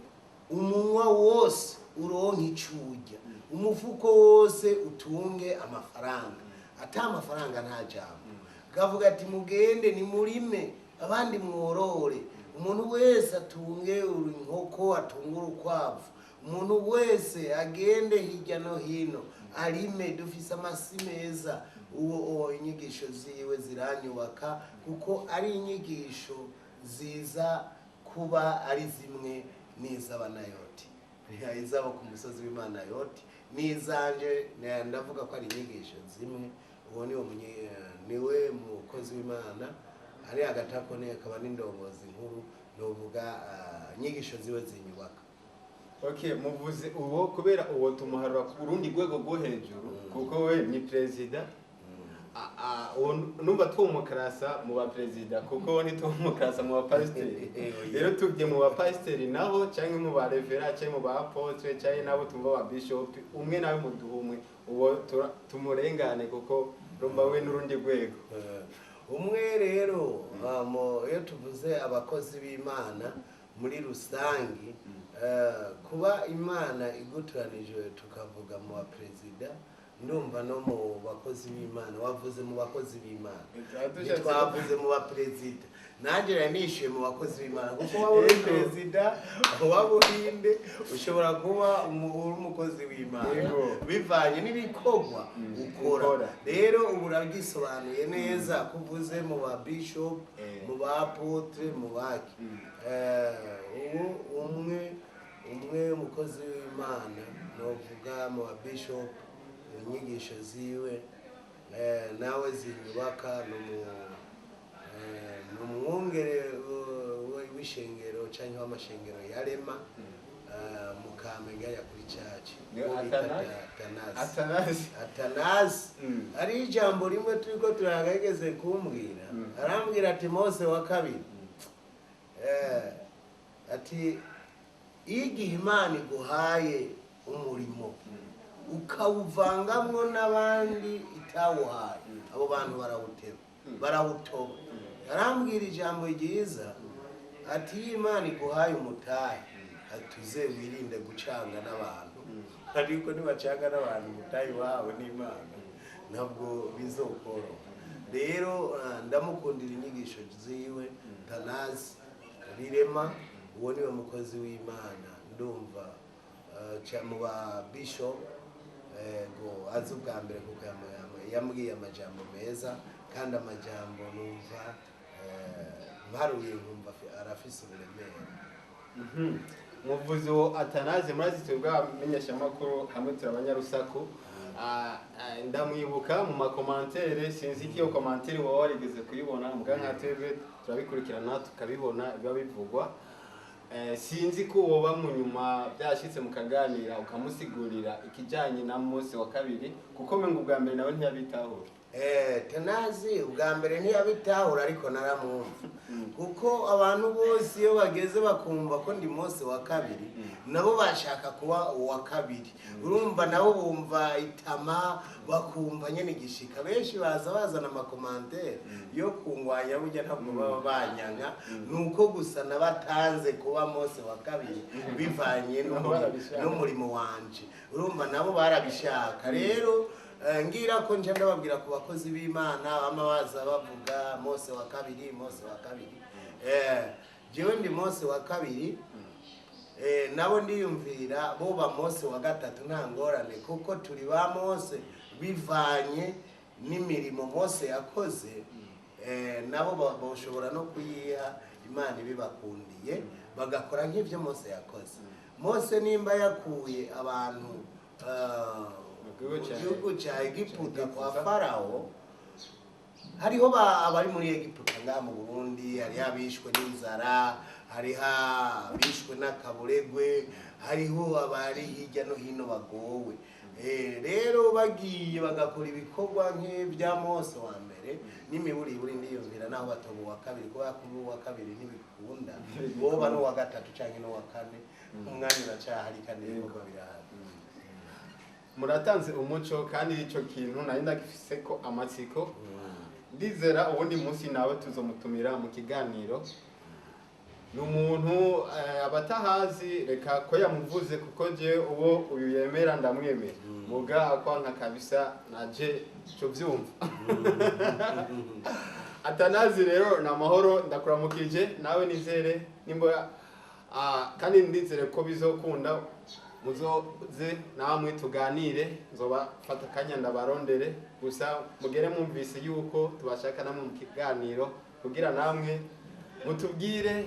umunwa wose uronka ico urya, umufuko wose utunge amafaranga, ata amafaranga nta jambo. Kavuga ati mugende nimurime, abandi mworore, umuntu wese atunge inkoko, atunge urukwavu, umuntu wese agende hirya no hino arime, dufise amasi meza. Uwo inyigisho ziwe ziranyubaka, kuko ari inyigisho ziza kuba ari zimwe n'iz'abanayoti, izabo ku musozi w'Imanayoti n'izanje. Ndavuga ko ari inyigisho zimwe. Uwo niwe niwe mukozi w'Imana ari hagati akone, akaba n'indongozi nkuru, novuga inyigisho ziwe zinyubaka. Okay, muvuze uwo kubera uwo tumuharura ku rundi rwego rwo hejuru, kuko we ni perezida. Uwo numva twumukarasa mu baperezida, kuko ntitumukarasa mu bapasiteri. Rero tubye mu bapasiteri nabo, cyangwa mu ba révérend, cyangwa mu ba apôtre, cyangwa nabo tumva ba bishop, umwe nawe muduha umwe uwo tumurengane, kuko rumva we n'urundi rwego. Umwe rero, iyo tuvuze abakozi b'Imana muri rusangi, kuba Imana iguturanije tukavuga mu baperezida, ndumva no mu bakozi b'Imana, wavuze mu bakozi b'Imana, ntitwavuze mu baperezida. Nanjye nari nishyuye mu bakozi b'Imana, kuko waba uri perezida waba urinde, ushobora kuba uri umukozi w'Imana bivanye n'ibikorwa ukora. Ukora. Rero ubu urabyisobanuye neza ko uvuze mu ba bishop, mu ba apôtre, mu baki. Ubu umwe umukozi w'Imana novuga mu ba bishop inyigisho ziwe nawe zinyubaka, ni umwungere w'ishengero cyangwa w'amashengero ya Rema mu Kamenge ya kuri caci. Ni uwo bita Athanase? Athanase. Athanase. Athanase. Hari ijambo rimwe turiko turageze kumbwira, arambwira ati Mose wa kabiri, ati iyo igihe Imana iguhaye umurimo ukawuvangamwo n'abandi itawuhaye, abo bantu barawuteba, barawutoba. Arambwira ijambo ryiza ati iyo Imana iguhaye umutahe, ati uze wirinde gucanga n'abantu, ariko nibacanga n'abantu umutahe wawe n'Imana ntabwo bizokoroha. Rero ndamukundira inyigisho ziwe, Tanazi Rirema. Uwo niwe mukozi w'Imana ndumva mu ba bishop ngo azi ubwa mbere, kuko yambwiye amajambo meza, kandi amajambo numva mparuye nkumva arafise uburemere. Muvuzi wo Atanaze, murazi twebwe abamenyeshamakuru hamwe turi abanyarusaku. Ndamwibuka mu ma commentaires, sinzi ko iyo commentaire waba warigeze kuyibona, mbwa nka twebwe turabikurikirana tukabibona biba bivugwa. Sinzi ko woba mu nyuma byashitse mukaganira ukamusigurira ikijanye na Mose wa kabiri, kuko mengo ubwa mbere nawe ntiyabitahura. Tenazi ubwa mbere ntiyabitahura, ariko naramwumva, kuko abantu bose iyo bageze bakumva ko ndi Mose wa kabiri, nabo bashaka kuba uwa kabiri. Urumva nabo bumva itama, bakumva nyene igishika. Benshi baza bazana ama commentaires yo kungwanya, burya ntabwo baba banyanka, nuko gusa nabatanze kuba Mose wa kabiri bivanye Nabo barabishaka. n'umurimo wanje. Urumva nabo barabishaka. Rero ngira ko nje ndababwira ku bakozi b'Imana bama baza bavuga Mose wa kabiri, Mose wa kabiri, jewe ndi Mose wa kabiri. Nabo ndiyumvira bo ba Mose wa gatatu, nta ngorane, kuko turi ba Mose bivanye n'imirimo Mose yakoze. Nabo boshobora no kuyiha Imana ibibakundiye, bagakora nk'ibyo Mose yakoze. Mose nimba yakuye abantu Mu gihugu mu gihugu cya Egiputa kwa Farawo. Hariho abari muri Egiputa ngaha mu Burundi, hariho abishwe n'inzara, hariho abishwe n'akaburegwe, hariho abari hirya no hino bagowe. Rero bagiye bagakora ibikorwa nk'ibya Mose wa mbere n'imiburiburi, ndiyumvira naho batoba uwa kabiri, kubera ko uwa kabiri ntibikunda, boba n'uwa gatatu canke n'uwa kane, umwanya uracyahari kandi ibikorwa birahari. Muratanze umuco, kandi ico kintu nari ndagifise ko amatsiko. Ndizera ubundi munsi nawe tuzomutumira mu kiganiro. Ni umuntu abatahazi, reka ko yamuvuze, kuko je uwo uyu yemera ndamwemera, muga akwanka kabisa naje cyo byumva atanazi. Rero ni amahoro, ndakuramukije nawe, nizere nimba kandi ndizere ko bizokunda muzoze namwe tuganire. Nzoba fata akanya ndabarondere, gusa mugere mwumvise yuko tubashaka namwe mu kiganiro kugira namwe mutubwire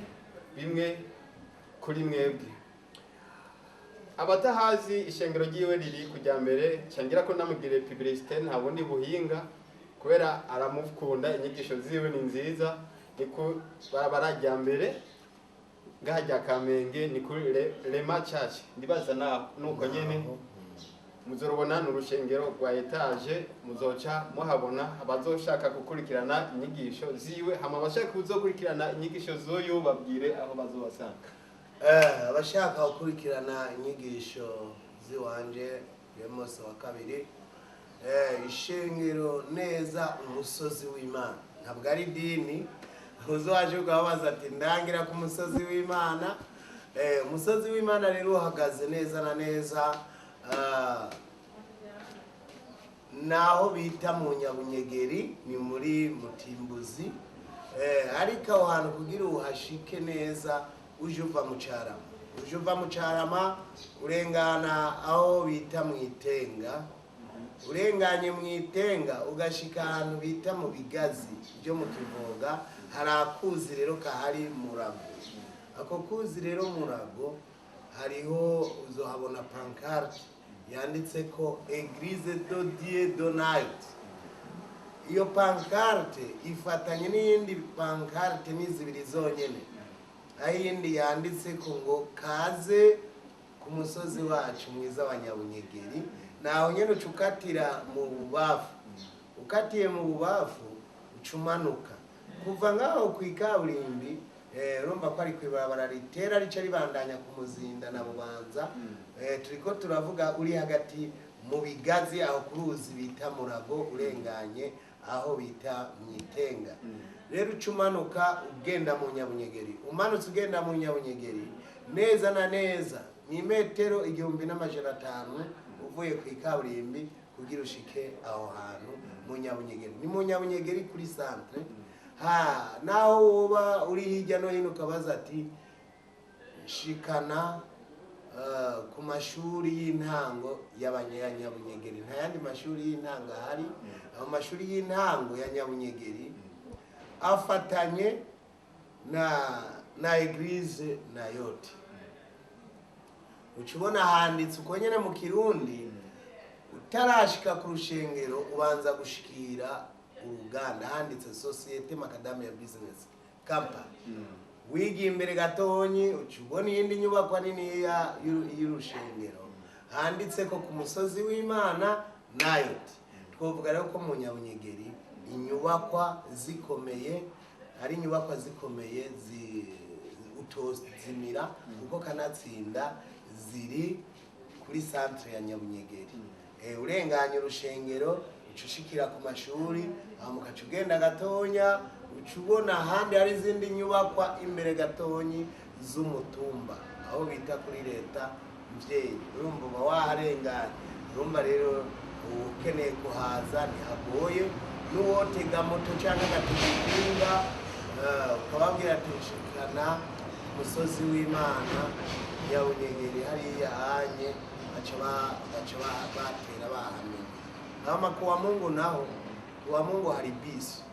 bimwe kuri mwebwe. Abatahazi, ishengero ryiwe riri kujya mbere cangira ko namugire publicité, nta bundi buhinga, kubera aramukunda, inyigisho ziwe ni nziza. Ni ku barabara rya mbere ngaha rya Kamenge, ni kuri Rema Church, ndibaza na nuko nyene muzorubona. Ni urushengero rwa étage, muzoca muhabona abazoshaka gukurikirana inyigisho ziwe. Hama abashaka kuzokurikirana inyigisho z'uyu, babwire aho bazobasanga. Abashaka gukurikirana inyigisho ziwanje ya Mose wa kabiri, ishengero neza umusozi w'Imana, ntabwo ari idini. Uzowaje ukababaza ati: "Ndangira ku musozi w'Imana." Umusozi w'Imana rero uhagaze neza na neza naho bita mu Nyabunyegeri, ni muri Mutimbuzi. Ariko aho hantu kugira uhashike neza, uje uva mu Carama, uje uva mu Carama, urengana aho bita mu Itenga, urenganye mu Itenga ugashika ahantu bita mu Bigazi byo mu Kivoga. Hari akuzi rero kahari Murago. Ako kuzi rero Murago, hariho uzohabona pancarte yanditse ko Église de Dieu de Night. Iyo pancarte ifatanye n'iyindi pancarte, ni zibiri zonyene, aho iyindi yanditse ko ngo "Kaze ku musozi wacu mwiza wa Nyabunyegeri". Naho nyene uca ukatira mu bubafu, ukatiye mu bubafu uca umanuka kuva ngaho ku ikaburimbi. Urumva ko ari kw'ibarabara ritera rica ribandanya ku Muzinda na Bubanza. Turiko turavuga uri hagati mu Bigazi, aho ku ruzi bita Murago, urenganye aho bita Mwitenga. Rero uca umanuka ugenda mu Nyabunyegeri, umanutse ugenda mu Nyabunyegeri neza na neza ni metero 1500 uvuye ku ikaburimbi kugira ushike aho hantu mu Nyabunyegeri. Ni mu Nyabunyegeri kuri centre. Ha naho woba uri hirya no hino ukabaza ati: "Shikana ku mashuri y'intango y'Abanyanyabunyegeri", nta yandi mashuri y'intango ahari. Ayo mashuri y'intango ya Nyabunyegeri afatanye na église na yote. Uca ubona handitse uko nyene mu Kirundi. Utarashika ku rushengero ubanza gushikira uruganda, handitse Société Macadamia Business Company. Wigiye imbere gatonyi uca ubona iyindi nyubakwa niniya y'urushengero, handitse ko ku musozi w'Imana Nayoti. Twovuga rero ko mu Nyabunyegeri inyubakwa zikomeye, ari inyubakwa zikomeye utozimira, kuko kanatsinda ziri kuri centre ya Nyabunyegeri. Urenganye urushengero uca ushikira ku mashuri, hama ukaca ugenda gatonya uca ubona ahandi hari izindi nyubakwa imbere gatonyi z'umutumba, aho bita kuri leta mvyeyi. Urumva uba waharenganye. Urumva rero ukeneye kuhaza ntihagoye, n'uwotega moto cyangwa agatega ikinga, ukababwira ati: "Nshikana umusozi w'Imana Nyabunyegeri hariya hanye", baca batera bahamenye. Hama kuwa Mungu naho, kuwa Mungu hari bisi,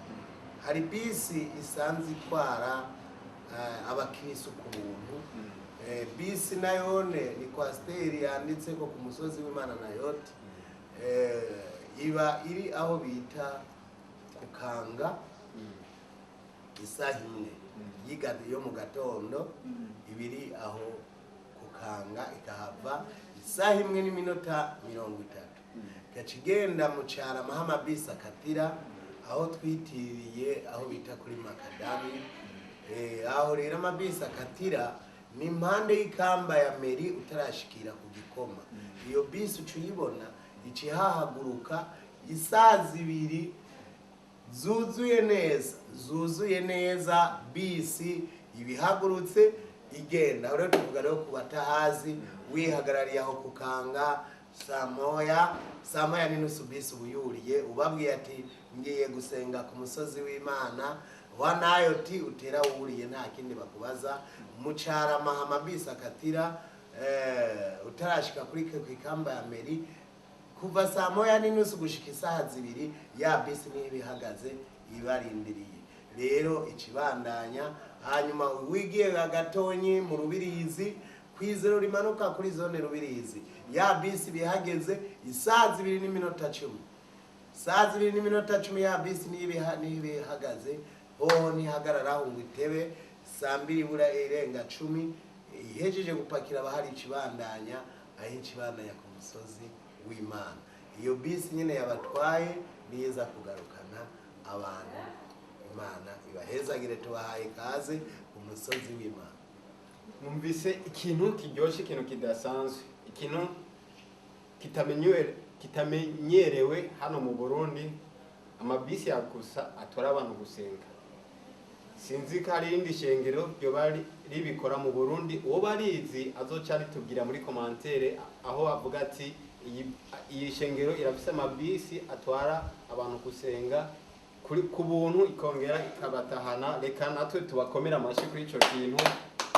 hari bisi isanzwe itwara abakirisu ku buntu. Bisi nayone ni coaster yanditse ko ku musozi w'Imana Nayote. Iba iri aho bita Kukanga isaha 1 yo mu gatondo, ibiri aho Kukanga, ikahava isaha 1:30, igaca igenda mu Carama aho amabisi akatira, aho twitiriye aho bita kuri Makadami. Aho rero amabisi akatira ni impande y'ikamba ya meri, utarashikira ku Gikoma. Iyo bisi uca uyibona, ica ihahaguruka isaha 2 zuzuye neza, zuzuye neza. Bisi ibihagurutse igenda. Aho rero tuvuga rero ku batahazi, wihagarariye aho Kukanga saa 1, saa 1:30, bisi ubuyuriye, ubabwiye ati ngiye gusenga ku musozi w'Imana wa Nayoti, utera wuriye, nta kindi bakubaza. Mu Carama amabisi akatira, utarashika kuri ku ikamba ya meri, kuva saa 1:30 gushika isaha 2, ya bisi niyo ibihagaze ibarindiriye. Rero ikibandanya, hanyuma wigiye gatonyi mu Rubirizi, kwizero rimanuka kuri zone Rubirizi, ya bisi bihageze isaha 2:10. Saa 2:10 ya bisi niyo ibihagaze. Hoho ntihagarara ngo itebe, saa 1:50 ihejeje gupakira abahari, ikibandanya aho ikibandanya ku musozi w'Imana. Iyo bisi nyine yabatwaye niyo iza kugarukana abantu. Imana ibahezagire, tubahaye ikaze ku musozi w'Imana. Numvise ikintu kiryoshye, ikintu kidasanzwe, ikintu kitamenyerewe hano mu Burundi, amabisi ya gusa atwara abantu gusenga. Sinzi ko hari irindi shengero ryoba ribikora mu Burundi. Uwo barizi azoca aritubwira muri commentaire, aho avuga ati iyi shengero irafise amabisi atwara abantu gusenga kuri ku buntu, ikongera ikabatahana. Reka natwe tubakomere amashyi kuri ico kintu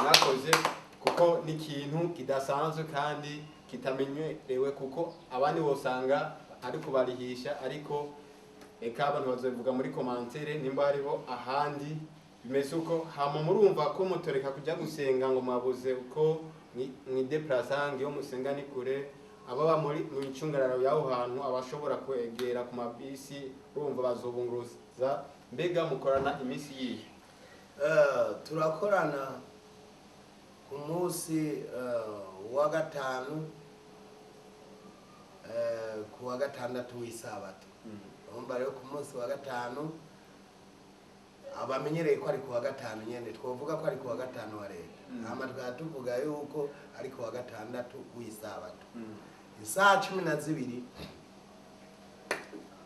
mwakoze, kuko ni ikintu kidasanzwe kandi kitamenyerewe, kuko abandi bosanga ari kubarihisha. Ariko reka abantu bazobivuga muri commentaire nimba hariho ahandi bimeze uko. Hama murumva ko mutoreka kujya gusenga ngo mwabuze uko mwideplasa, ngo iyo musenga ni kure. Ababa muri mu micungararo y'aho hantu, abashobora kwegera ku mabisi, urumva bazobunguruza. Mbega mukorana iminsi yihe? Turakorana ku munsi wa gatanu, ku wa gatandatu w'isabato. Urumva rero ku munsi wa gatanu, abamenyereye ko ari ku wa gatanu nyene, twovuga ko ari ku wa gatanu wa leta. Hama tukaba tuvuga yuko ari ku wa gatandatu w'isabato, isaha 12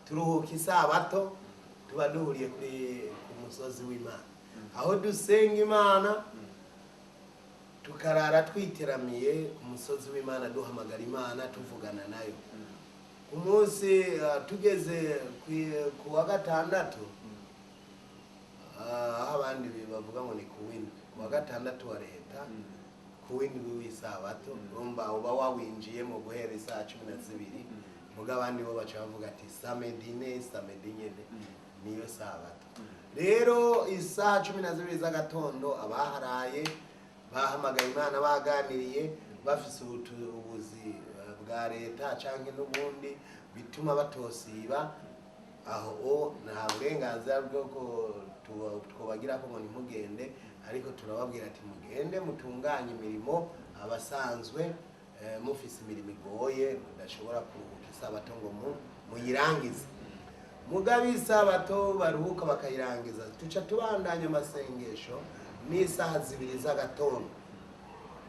turuhuka isabato, tuba duhuriye kuri ku musozi w'Imana, aho dusenga Imana, tukarara twiteramiye ku musozi w'Imana, duhamagara Imana, tuvugana nayo. Ku munsi tugeze ku wa gatandatu, aho abandi bavuga ngo ni ku w'indwi, ku wa gatandatu wa leta, ku w'indwi w'isabato, urumva uba wawinjiyemo guhera isaha 12. Muga abandi bo baca bavuga ati samedi, ne samedi nyene niyo sabato. Rero isaha 12 z'agatondo, abaharaye bahamagaye Imana, baganiriye, bafise ubuzi bwa leta canke n'ubundi bituma batosiba, aho o nta burenganzira bwo twobagira ko ngo ntimugende, ariko turababwira ati mugende mutunganye imirimo. Abasanzwe mufise imirimo igoye, mudashobora kuruhuka isabato ngo muyirangize, mugabe isabato baruhuka bakayirangiza, tuca tubandanya amasengesho n'isaha 2 z'agatondo.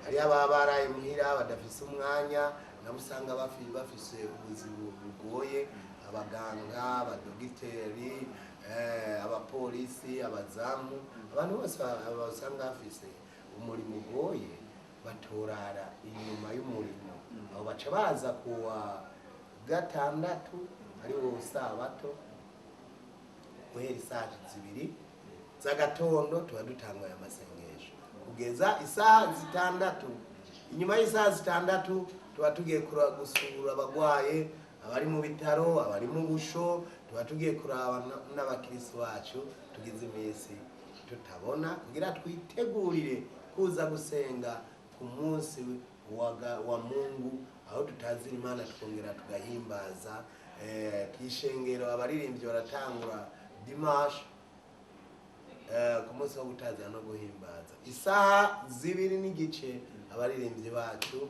Hariyo ababa baraye muhira badafise umwanya, nabo usanga bafise ubuzima bugoye, abaganga, abadogiteri, abapolisi, abazamu, abantu bose basanga bafise umurimo ugoye, batorara inyuma y'umurimo. Aho baca baza kuwa gatandatu ari wo sabato, guhera isaha 2 z'agatondo tuba dutanguye amasengesho kugeza isaha 6. Inyuma y'isaha 6 tuba tugiye gusura abagwaye, abari mu bitaro, abari mu busho, tuba tugiye kuraba n'abakirisi bacu tugize iminsi tutabona, kugira twitegurire kuza gusenga ku munsi wa Mungu, aho tutazira Imana, tukongera tugahimbaza. Kw'ishengero abaririmbyi baratangura Dimanche, ku munsi wo gutaza no guhimbaza, isaha 2:15, abaririmbyi bacu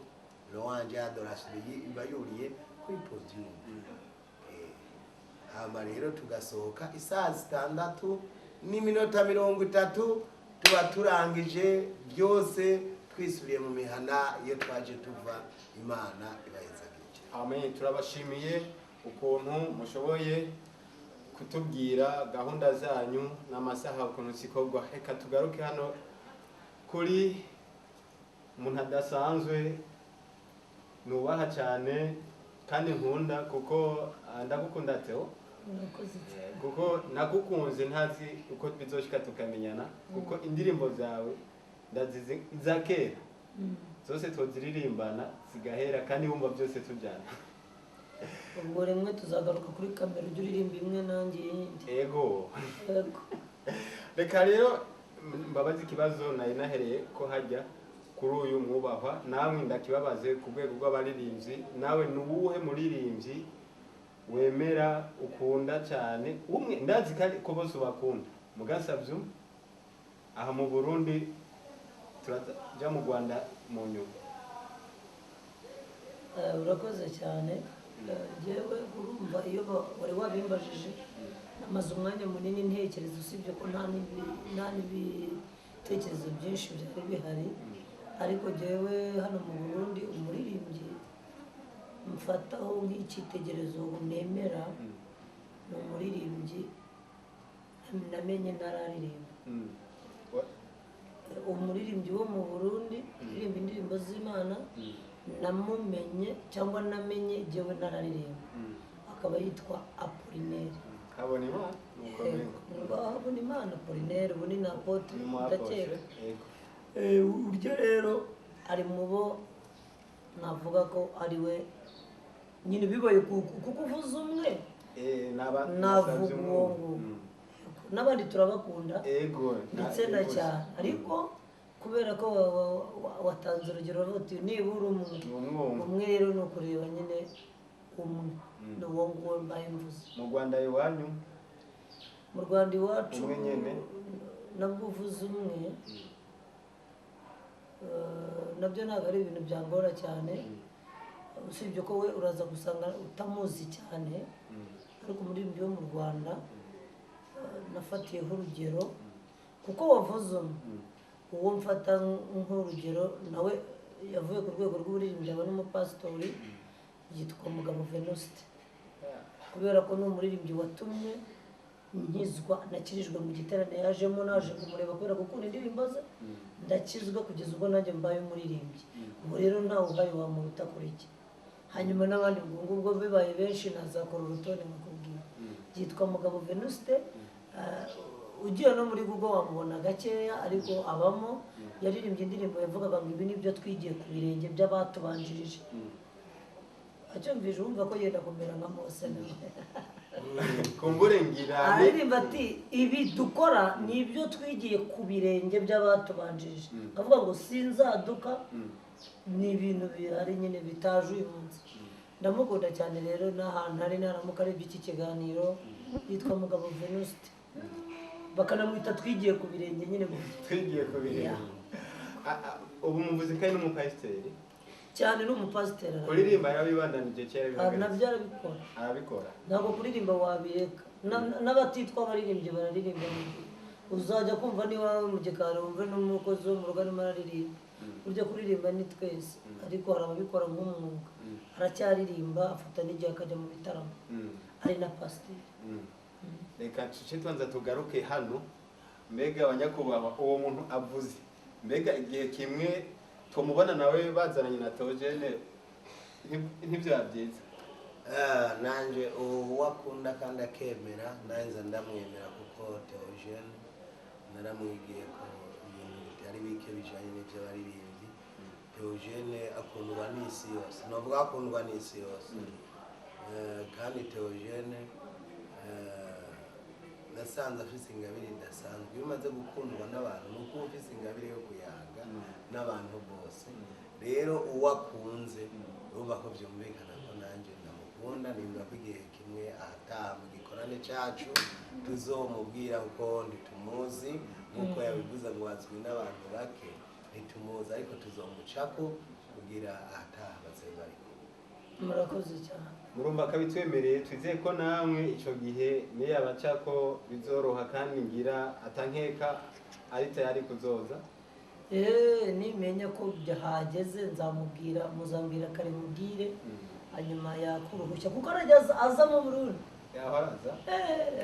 Louange Adoration iba yuriye kuri podium. Hama rero tugasohoka isaha 6:30, tuba turangije byose, twisubiriye mu mihana iyo twaje tuva. Imana ibahezagire. Amen. Turabashimiye ukuntu mushoboye kutubwira gahunda zanyu n'amasaha ukuntu zikorwa. Reka tugaruke hano kuri umuntu adasanzwe nubaha cyane kandi nkunda, kuko ndagukunda Theo. Murakoze cyane. Kuko nagukunze ntazi uko bizoshika tukamenyana, kuko indirimbo zawe ndazizi za kera zose, tuziririmbana zigahera kandi wumva byose tujyana. Ubwo rimwe tuzagaruka kuri kamera, ujye uririmba imwe nanjye iyindi. Ego. Yego. Reka rero mbabaze ikibazo nari nahereye ko hajya kuri uyu mwubahwa, namwe ndakibabaze ku rwego rw'abaririmbyi. Nawe ni uwuhe muririmbyi wemera, ukunda cyane? Umwe. Ndazi kandi ko bose ubakunda, mugasabye umwe aha mu Burundi, turaja mu Rwanda mu nyuma. Urakoze cyane. Jyewe urumva iyo wari wabimbajije, namaze umwanya munini ntekereza, usibye ko nta n'ibitekerezo byinshi byari bihari. Ariko jyewe hano mu Burundi, umuririmbyi mfataho nk'icyitegererezo nemera ni umuririmbyi namenye ntararirimba. Umuririmbyi wo mu Burundi uririmba indirimbo z'Imana namumenye cyangwa namenye jyewe ntararirimba, akaba yitwa Apollinaire. Habona Imana nuko amenye. Habona Imana Apollinaire, ubu ni na apôtre. Ni mu apôtre. Ndakeka. Yego. Uryo rero ari mu bo navuga ko ari we nyine bibaye kuko uvuze umwe, Naba navuga nasabye uwo umwe. nguwo. N'abandi turabakunda Ego. ndetse na cyane, ariko kubera ko watanze urugero uravuga uti nibura umwe. Ni umwumwe. Umwe rero ni ukureba nyine umwe, ni uwo nguwo mbaye mvuze. Mu Rwanda iwanyu? Mu Rwanda iwacu, Umwe nyene. nabwo uvuze umwe, nabyo ntabwo ari ibintu byangora cyane, usibye ko we uraza gusanga utamuzi cyane. Ariko umuririmbyi wo mu Rwanda nafatiyeho urugero, kuko wavuze umwe, uwo mfata nk'urugero nawe yavuye ku rwego rw'uburirimbyi aba n'umupasitori, yitwa Mugabo Venuste, kubera ko ni umuririmbyi watumye nkizwa. Nakirijwe mu giterane yajemo, naje kumureba kubera gukunda indirimbo ze, ndakizwa kugeza ubwo nanjye mbaye umuririmbyi. Ubu rero ntawe uhaye wamuruta kuri iki. Hanyuma n'abandi ubwo ngubwo bibaye benshi nazakora urutonde nkakubwira. Yitwa Mugabo Venuste. Ugiye no muri Google wamubona gakeya, ariko abamo. Yaririmbye indirimbo yavugaga ngo ibi nibyo twigiye ku birenge by'abatubanjirije. Acyumvise wumva ko yenda kumera nka Mose nawe. Kumbure ngira Aririmba ati ibi dukora ni ibyo twigiye ku birenge by'abatubanjirije, akavuga ngo sinzaduka. Ni ibintu bihari nyine bitaje uyu munsi. Ndamukunda cyane rero, n'ahantu ari naramuka arebye iki kiganiro. Yitwa Mugabo Venuste, bakanamwita twigiye ku birenge nyine gutya. Twigiye ku birenge. Yeah. Ubu muvuze ko ari n'umupasiteri? Cyane, ni umupasiteri. Kuririmba yarabibandanije kera? Bihagaritse? Nabyo arabikora. Arabikora. Ntabwo kuririmba wabireka. N'abatitwa abaririmbyi bararirimba. Mu gihe uzajya kumva niba mu gikari, wumve n'umukozi wo mu rugo arimo araririmba. Burya kuririmba ni twese, ariko hari ababikora nk'umwuga. Aracyaririmba, afata n'igihe akajya mu bitaramo, ari na pasiteri. Reka tuce tubanza tugaruke hano. Mbega abanyakubahwa, uwo muntu avuze, mbega igihe kimwe tumubona nawe bazananye na Theogene, ntibyaba byiza? Nanje uwo akunda kandi akemera, nanjye ndamwemera, kuko Theogene naramwigiye ko ibintu bitari bike bijanye n'ivy'abaririmbyi. Theogene akundwa n'isi yose, novuga akundwa n'isi yose. Kandi Theogene nasanze afise ingabire idasanzwe. Iyo umaze gukundwa n'abantu, ni uko uba ufise ingabire yo kuyaga n'abantu bose. Rero uwo akunze, urumva ko byumvikana ko nanjye ndamukunda. Ndamukunda, nimba ko igihe kimwe ahataha mu gikorane cacu tuzomubwira, kuko ntitumuzi nk'uko yabivuze ngo azwi n'abantu bake, ntitumuzi ariko tuzomucako kugira ahataha baze bari kumwe. Murakoze cyane. Murumva ko abitwemereye, twizeye ko namwe ico gihe niyabaca ko bizoroha, kandi ngira atankeka ari tayari kuzoza. Nimenya ko hageze nzamubwira, muzambwira kare mubwire, hanyuma yakuruhushya kuko arajya aza mu Burundi. Yahora aza.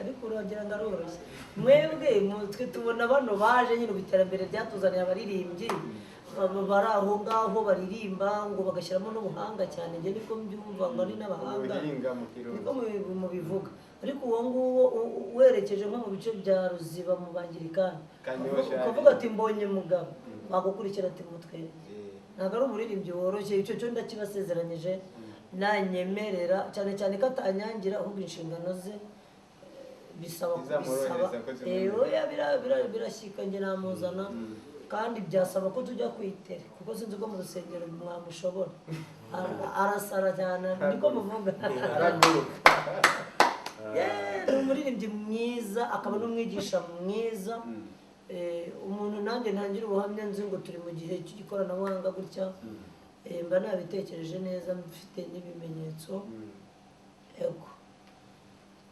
Ariko uragira ngo aroroshye. Mwebwe twe tubona bano baje nyine, ubu iterambere ryatuzaniye abaririmbyi bari aho ngaho baririmba ngo bagashyiramo n'ubuhanga cyane, njye niko mbyumva ngo ari n'abahanga. Ubuhinga mu Kirundi. Niko mubivuga, ariko uwo nguwo werekeje nko mu bice bya Ruziba mu Bangirikani, Kanyosha. ukavuga ati mbonye mugabo, bagukurikira ati mutwereke. Ntabwo ari umuririmbyi woroshye, icyo cyo ndakibasezeranyije. Nanyemerera cyane cyane ko atanyangira, ahubwo inshingano ze bisaba Bizamworohereza kubisaba. ko zimwemerera. Oya, birashyika njye namuzana, kandi byasaba ko tujya kwitere kuko sinzi ko mu rusengero mwamushobora. Arasara cyane, niko muvuga. Araguruka. Yeah, ni umuririmbyi mwiza akaba n'umwigisha mwiza. Umuntu nanjye ntangira ubuhamya nzi ngo turi mu gihe cy'ikoranabuhanga gutya. Mba nabitekereje neza, mfite n'ibimenyetso. Yego.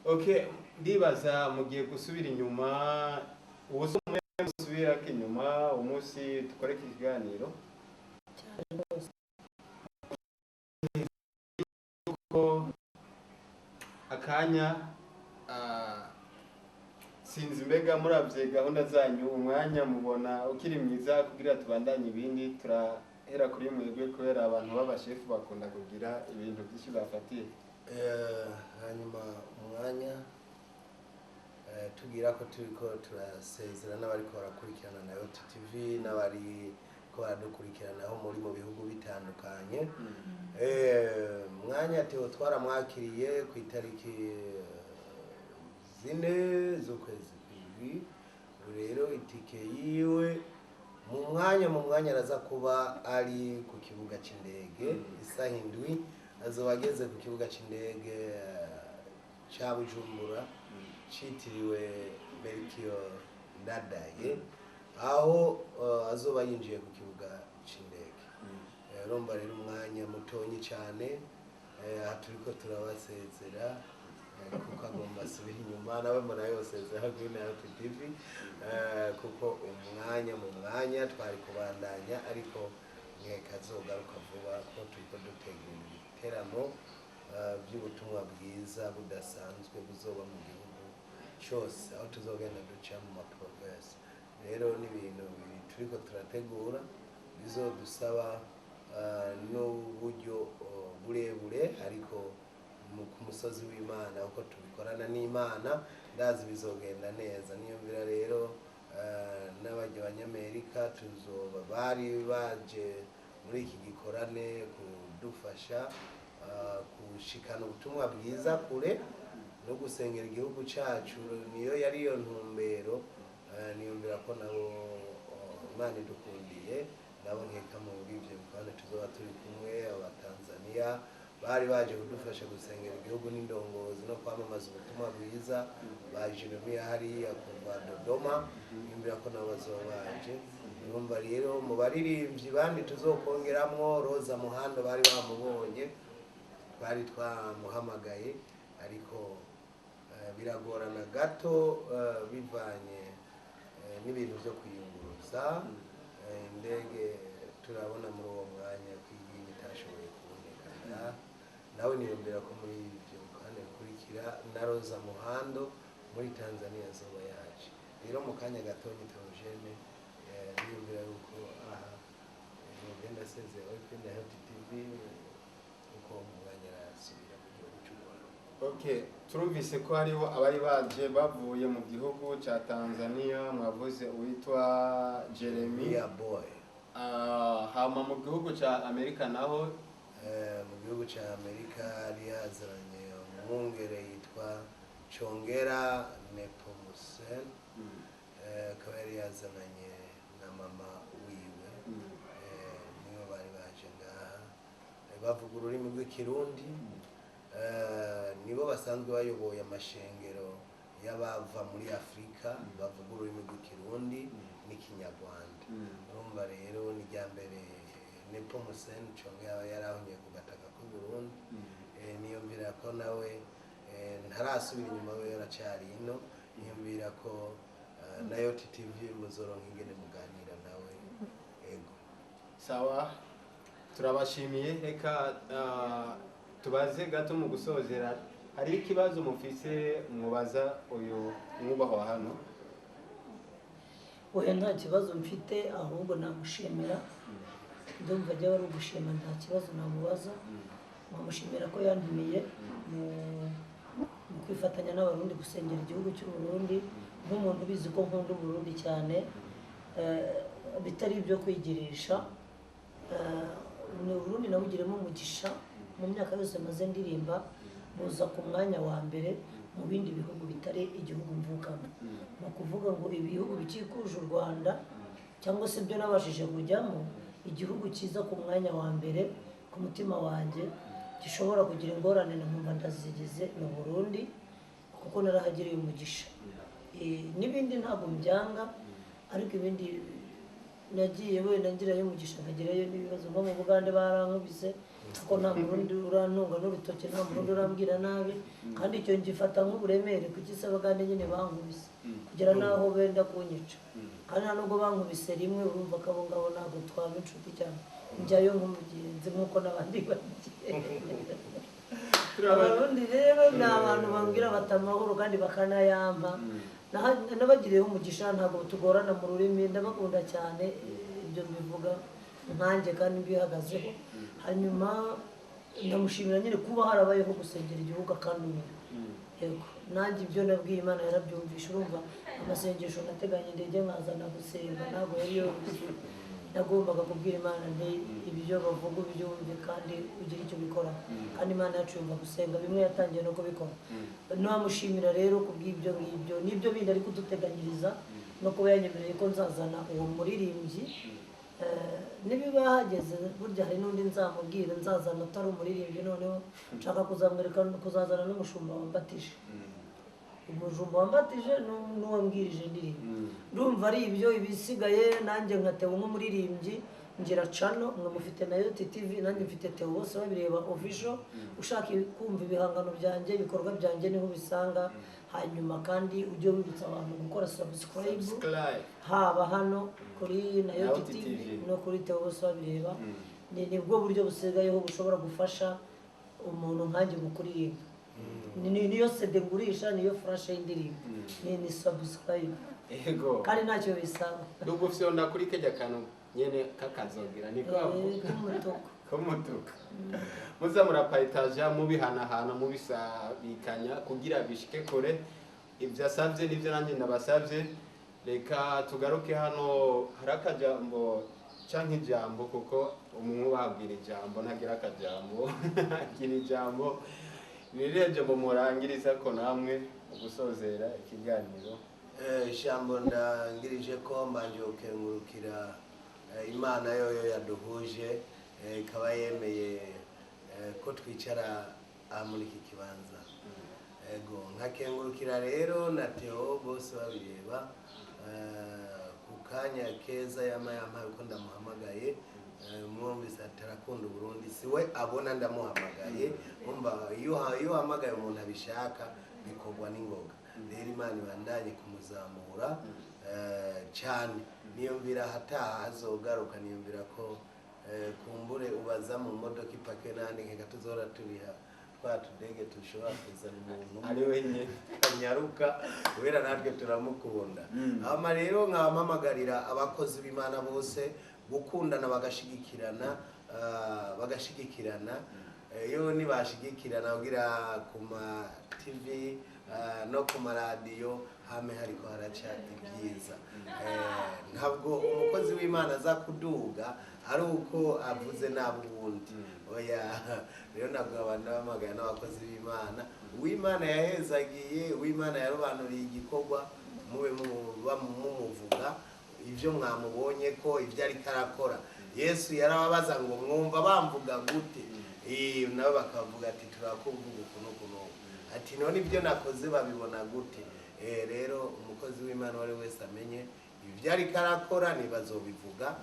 Okay, ndibaza mugiye gusubira inyuma, ubu se musubira inyuma umunsi dukore iki kiganiro Cyane rwose. Ko akanya sinzi mbega muravye gahunda zanyu, umwanya mubona ukiri mwiza kugira tubandanye ibindi? Turahera kuri mwebwe kubera abantu b'abashefu bakunda kugira ibintu byinshi bafatiye. Hanyuma umwanya tugira ko turiko turasezera n'abariko barakurikirana na Yoti TV n'abari ko baradukurikirana aho muri mu bihugu bitandukanye. Mwanya Theo twaramwakiriye ku itariki 4 z'ukwezi kw'indwi. Ubu rero itike yiwe mu mwanya araza kuba ari ku kibuga c'indege isaha 7, azoba ageze ku kibuga c'indege ca Bujumbura citiriwe Melchior Ndadaye, aho azoba yinjiye ku kibuga c'indege. Urumva rero umwanya mutonyi cyane. Aha turiko turabasezera kuko agomba asubira inyuma, nawe mbona yosezera kuri Nayoti TV, kuko umwanya mu mwanya twari kubandanya, ariko nkeka azogaruka vuba kuko turiko dutegura ibiteramo by'ubutumwa bwiza budasanzwe buzoba mu gihugu cyose, aho tuzogenda duca mu ma provinces. Rero n'ibintu turiko turategura bizodusaba n'uburyo burebure, ariko ku musozi w'Imana uko tubikorana n'Imana ndazi bizogenda neza. Niyumvira rero n'abajya abanyamerika tuzoba bari baje muri iki gikorane kudufasha gushikana ubutumwa bwiza kure no gusengera igihugu cyacu, niyo yari iyo ntumbero. Niyumvira ko nabo Imana idukundiye nabo nkeka muri ibyo bikorane tuzoba turi kumwe. Abatanzaniya bari baje kudufasha gusengera igihugu n'indongozi no kwamamaza ubutumwa bwiza ba Jeremiya hariya kuva Dodoma, niyumvira ko nabo bazoba baje. Urumva rero mu baririmbyi bandi tuzokongeramwo Roza Muhando, bari bamubonye, twari twamuhamagaye, ariko biragorana gato bivanye n'ibintu byo kwiyunguruza. Indege turabona muri uwo mwanya ko igiye itashoboye kuboneka. Nawe niyumvira ko muri ibyo kandi bikurikira na Roza Muhando muri Tanzania azoba yaje. Rero mu kanya gatonya Theogene, niyumvira yuko aha ugenda asezera kuri Nayoti TV kuko mu mwanya arasubira mu gihugu cy'u Rwanda. Okay, turumvise ko hariho abari baje bavuye mu gihugu cya Tanzania, mwavuze uwitwa Jeremy. Yeah boy. Hama mu gihugu cya Amerika naho? Mu gihugu cya Amerika yari yazanye umwungere yitwa Chongera Nepomucene, akaba yari yazananye na mama wiwe. Nibo bari baje ngaha. Bavuga ururimi rw'Ikirundi. Nibo basanzwe bayoboye amashengero y'abava muri Afurika bavuga ururimi rw'Ikirundi n'Ikinyarwanda. Urumva rero ni irya mbere Nepomuseni Congo yaba yarahungiye ku gataka k'u Burundi. Niyumvira ko nawe ntarasubira inyuma, we yaracari ino. Niyumvira ko nayo TTV muzoronka ingene muganira nawe, ego. Sawa, turabashimiye. Reka tubaze gato mu gusozera, hari ikibazo mufise mubaza uyu mwubahwa hano? Oya, nta kibazo mfite, ahubwo namushimira. Ndumva ajya ari ugushima, nta kibazo namubaza. Namushimira ko yantumiye mu kwifatanya n'Abarundi gusengera igihugu cy'u Burundi, nk'umuntu ubizi ko nkunda Uburundi cyane, bitari ibyo kwigirisha. Ni Uburundi nabugiremo umugisha. Mu myaka yose maze ndirimba, buza ku mwanya wa mbere mu bindi bihugu bitari igihugu mvukamo. Ni ukuvuga ngo ibihugu bikikuje u Rwanda cyangwa se ibyo nabashije kujyamo, igihugu cyiza ku mwanya wa mbere ku mutima wanjye gishobora kugira ingorane nkumva ndazigize ni Burundi, kuko narahagiriye umugisha. N'ibindi ntabwo mbyanga, ariko ibindi nagiye wenda ngirayo umugisha nkagerayo n'ibibazo. Nko mu Bugande barankubise, kuko nta Murundi urantunga n'urutoki, nta Murundi urambwira nabi, kandi icyo ngifata nk'uburemere. Kuki se Abagande nyine bankubise kugera n'aho benda kunyica, kandi nta nubwo bankubise rimwe? Urumva ko abo ngabo ntabwo twaba inshuti cyane. Njyayo nk'umugenzi nk'uko n'abandi bagiye. Abarundi rero ni abantu bambwira bati amahoro, kandi bakanayampa. Nabagiriyeho umugisha, ntabwo tugorana mu rurimi, ndabakunda cyane. Ibyo mbivuga nkanjye kandi mbihagazeho. Hanyuma ndamushimira nyine kuba harabayeho gusengera igihugu akantumira. Yego, nanjye ibyo nabwiye Imana yarabyumvisha. Urumva amasengesho nateganya indege nkazana gusenga ntabwo yari yoroshye. Nagombaga kubwira Imana nti ibyo bavuga ubyumve kandi ugire icyo ubikora, kandi Imana yacu yumva gusenga, bimwe yatangiye no kubikora. Namushimira rero ku bw'ibyo ngibyo n'ibyo bindi ari kuduteganyiriza, no kuba yanyemereye ko nzazana uwo muririmbyi. Nibiba hageze burya hari n'undi nzamubwira nzazana atari umuririmbyi. Noneho nshaka kuzamwereka, kuzazana n'umushumba wambatije. Umujumba wambatije n'uwambwirije indirimbo. Ndumva ari ibyo. Ibisigaye nanjye nka Theo nk'umuririmbyi ngira channel, mwe mufite nayo TTV, nanjye mfite Theo Bose Babireba Official. Ushaka kumva ibihangano byanjye, ibikorwa byanjye, niho ubisanga. Hanyuma kandi ujye wibutsa abantu gukora subscribe, Subscribe. haba hano kuri nayo Nayo TTV TTV. no kuri Theo Bose Babireba. Ni nibwo buryo busigayeho bushobora gufasha umuntu nkanjye mu kuririmba. Niyo CD ngurisha, niyo flash y'indirimbo, ni subscribe. Ego. Kandi ntacyo bisaba. Ugufyonda kuri kejya kantu nyene kakazogira niko bavuga. K'umutuku. K'umutuku. Muza muraparitaja, mubihanahana, mubisabikanya kugira bishike kure. Ibyo asabye nibyo nanjye ndabasabye. Reka tugaruke hano, hari akajambo canke ijambo, kuko umuntu babwira ijambo ntagira akajambo, agira ijambo. Ni ririya jambo murangiriza ko namwe mu gusozera ikiganiro. Ijambo ndangirije ko mbanje gukengurukira Imana yoyo yaduhuje, ikaba yemeye ko twicara aha muri iki kibanza. Ego, nkakengurukira rero na Theo Bose Babireba ku kanya keza yama yampaye uko ndamuhamagaye. Mwumvise ati arakunda Uburundi, si we abona ndamuhamagaye. Umva, iyo uhamagaye umuntu abishaka bikorwa n'ingoga. Rero Imana ibandanye kumuzamura cyane. Niyumvira ahataha hazogaruka, niyumvira ko kumbure ubaza mu modoka ipakiwe n'ahandi, nkeka tuzora turiha twa tudege dushobora kuzana umuntu ari wenyine anyaruka, kubera natwe turamukunda. Hama rero nkampamagarira abakozi b'Imana bose gukundana, bagashigikirana, iyo nibashigikirana kugira ku ma TV no ku maradiyo hame hariko haraca ibyiza. Ntabwo umukozi w'Imana aza kuduga ari uko avuze nabi uwundi, oya. Rero ntabwo abantu bamagana n'abakozi b'Imana. Uw'Imana yahezagiye, uw'Imana yarobanuriye igikorwa, mube mumuvuga ibyo mwamubonye ko ibyo ariko arakora. Yesu yarababaza ngo mwumva bamvuga gute? Nabo bakavuga ati turakuvuga uku n'uku n'uku, ati none ibyo nakoze babibona gute? Rero umukozi w'Imana uwo ari we wese amenye ibyo ariko arakora, ntibazobivuga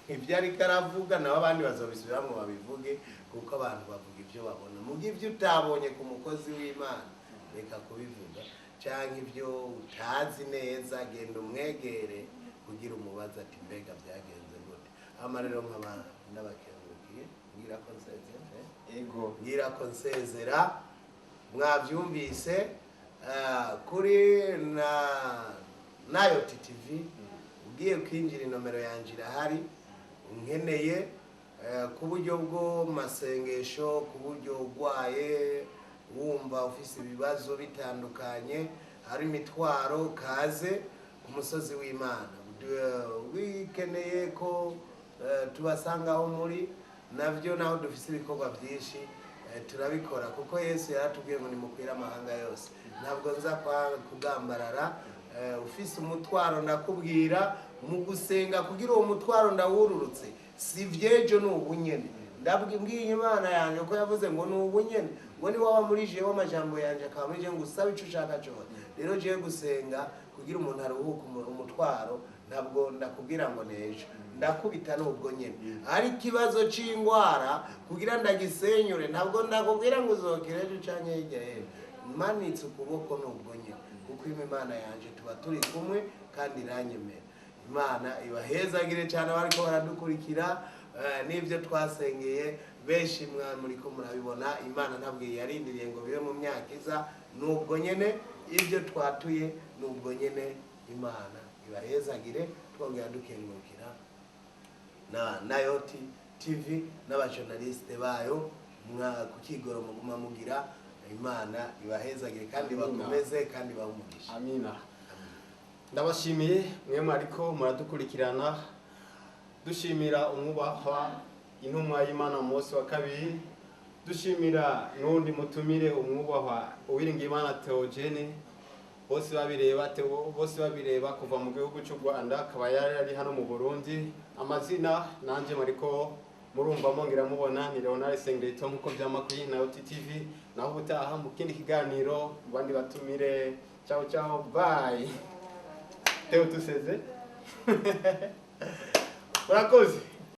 ibyo ariko aravuga, nabo abandi bazobisubiramo babivuge, kuko abantu bavuga ibyo babona. Muga ibyo utabonye ku mukozi w'Imana reka kubivuga, cyangwa ibyo utazi neza genda umwegere kugira umubaze ati mbega byagenze gute. Hama rero nkaba ndabakengurukiye, ngira ko nsezera, Ego. Ngira ko nsezera, mwabyumvise kuri na nayo TV ugiye kwinjira, inomero yanjye irahari. Unkeneye ku buryo bwo masengesho, ku buryo urwaye, wumva ufise ibibazo bitandukanye, hari imitwaro, kaze ku musozi w'Imana. Wikeneye ko tubasanga aho muri, nabyo naho dufise ibikorwa byinshi, turabikora, kuko Yesu yaratubwiye ngo nimukwire amahanga yose. Ntabwo nza kugambarara. Ufise umutwaro ndakubwira mu gusenga kugira uwo mutwaro ndawururutse, si vyejo, ni ubunyene. Ndabwiye Imana yanjye ko yavuze ngo ni ubunyene, ngo ni waba muri jewe, amajambo yanjye akaba muri jewe, ngo usabe ico ushaka cyose. Rero jewe gusenga kugira umuntu aruhuke umutwaro, ntabwo ndakubwira ngo nejo, ndakubita n'ubwo nyene. Ari ikibazo c'ingwara kugira ndagisenyure, ntabwo ndakubwira ngo uzokira ejo canke hirya y'ejo, manitse ukuboko n'ubwo nyene, kuko Imana yanje tuba turi kumwe kandi iranyemera. Imana ibahezagire cyane abariko baradukurikira. N'ibyo twasengeye benshi muriko murabibona. Imana ntabwo yarindiriye ngo bibe mu myaka iza, nubwo nyene ibyo twatuye nubwo nyene. Imana ibahezagire. Twongera dukengurukira na Nayoti TV n'abajournaliste bayo mwa ku kigoro muguma mugira. Imana ibahezagire kandi Amina. bakomeze kandi bahe umugisha. Amina. Ndabashimiye mwe mwariko muradukurikirana. Dushimira umwubahwa intumwa y'Imana Munsi wa kabiri, dushimira n'undi mutumire umwubahwa Uwiringiyimana Theogene, bose babireba, Theo bose babireba kuva mu gihugu cy'u Rwanda, akaba yari ari hano mu Burundi. Amazina nanje muriko murumva mongera mubona ni Leonard Sengleto, nkuko vyama kuri Nayoti TV. Naho ubutaha mu kindi kiganiro mu bandi batumire. Ciao ciao, bye. Theo, tuseze, murakoze.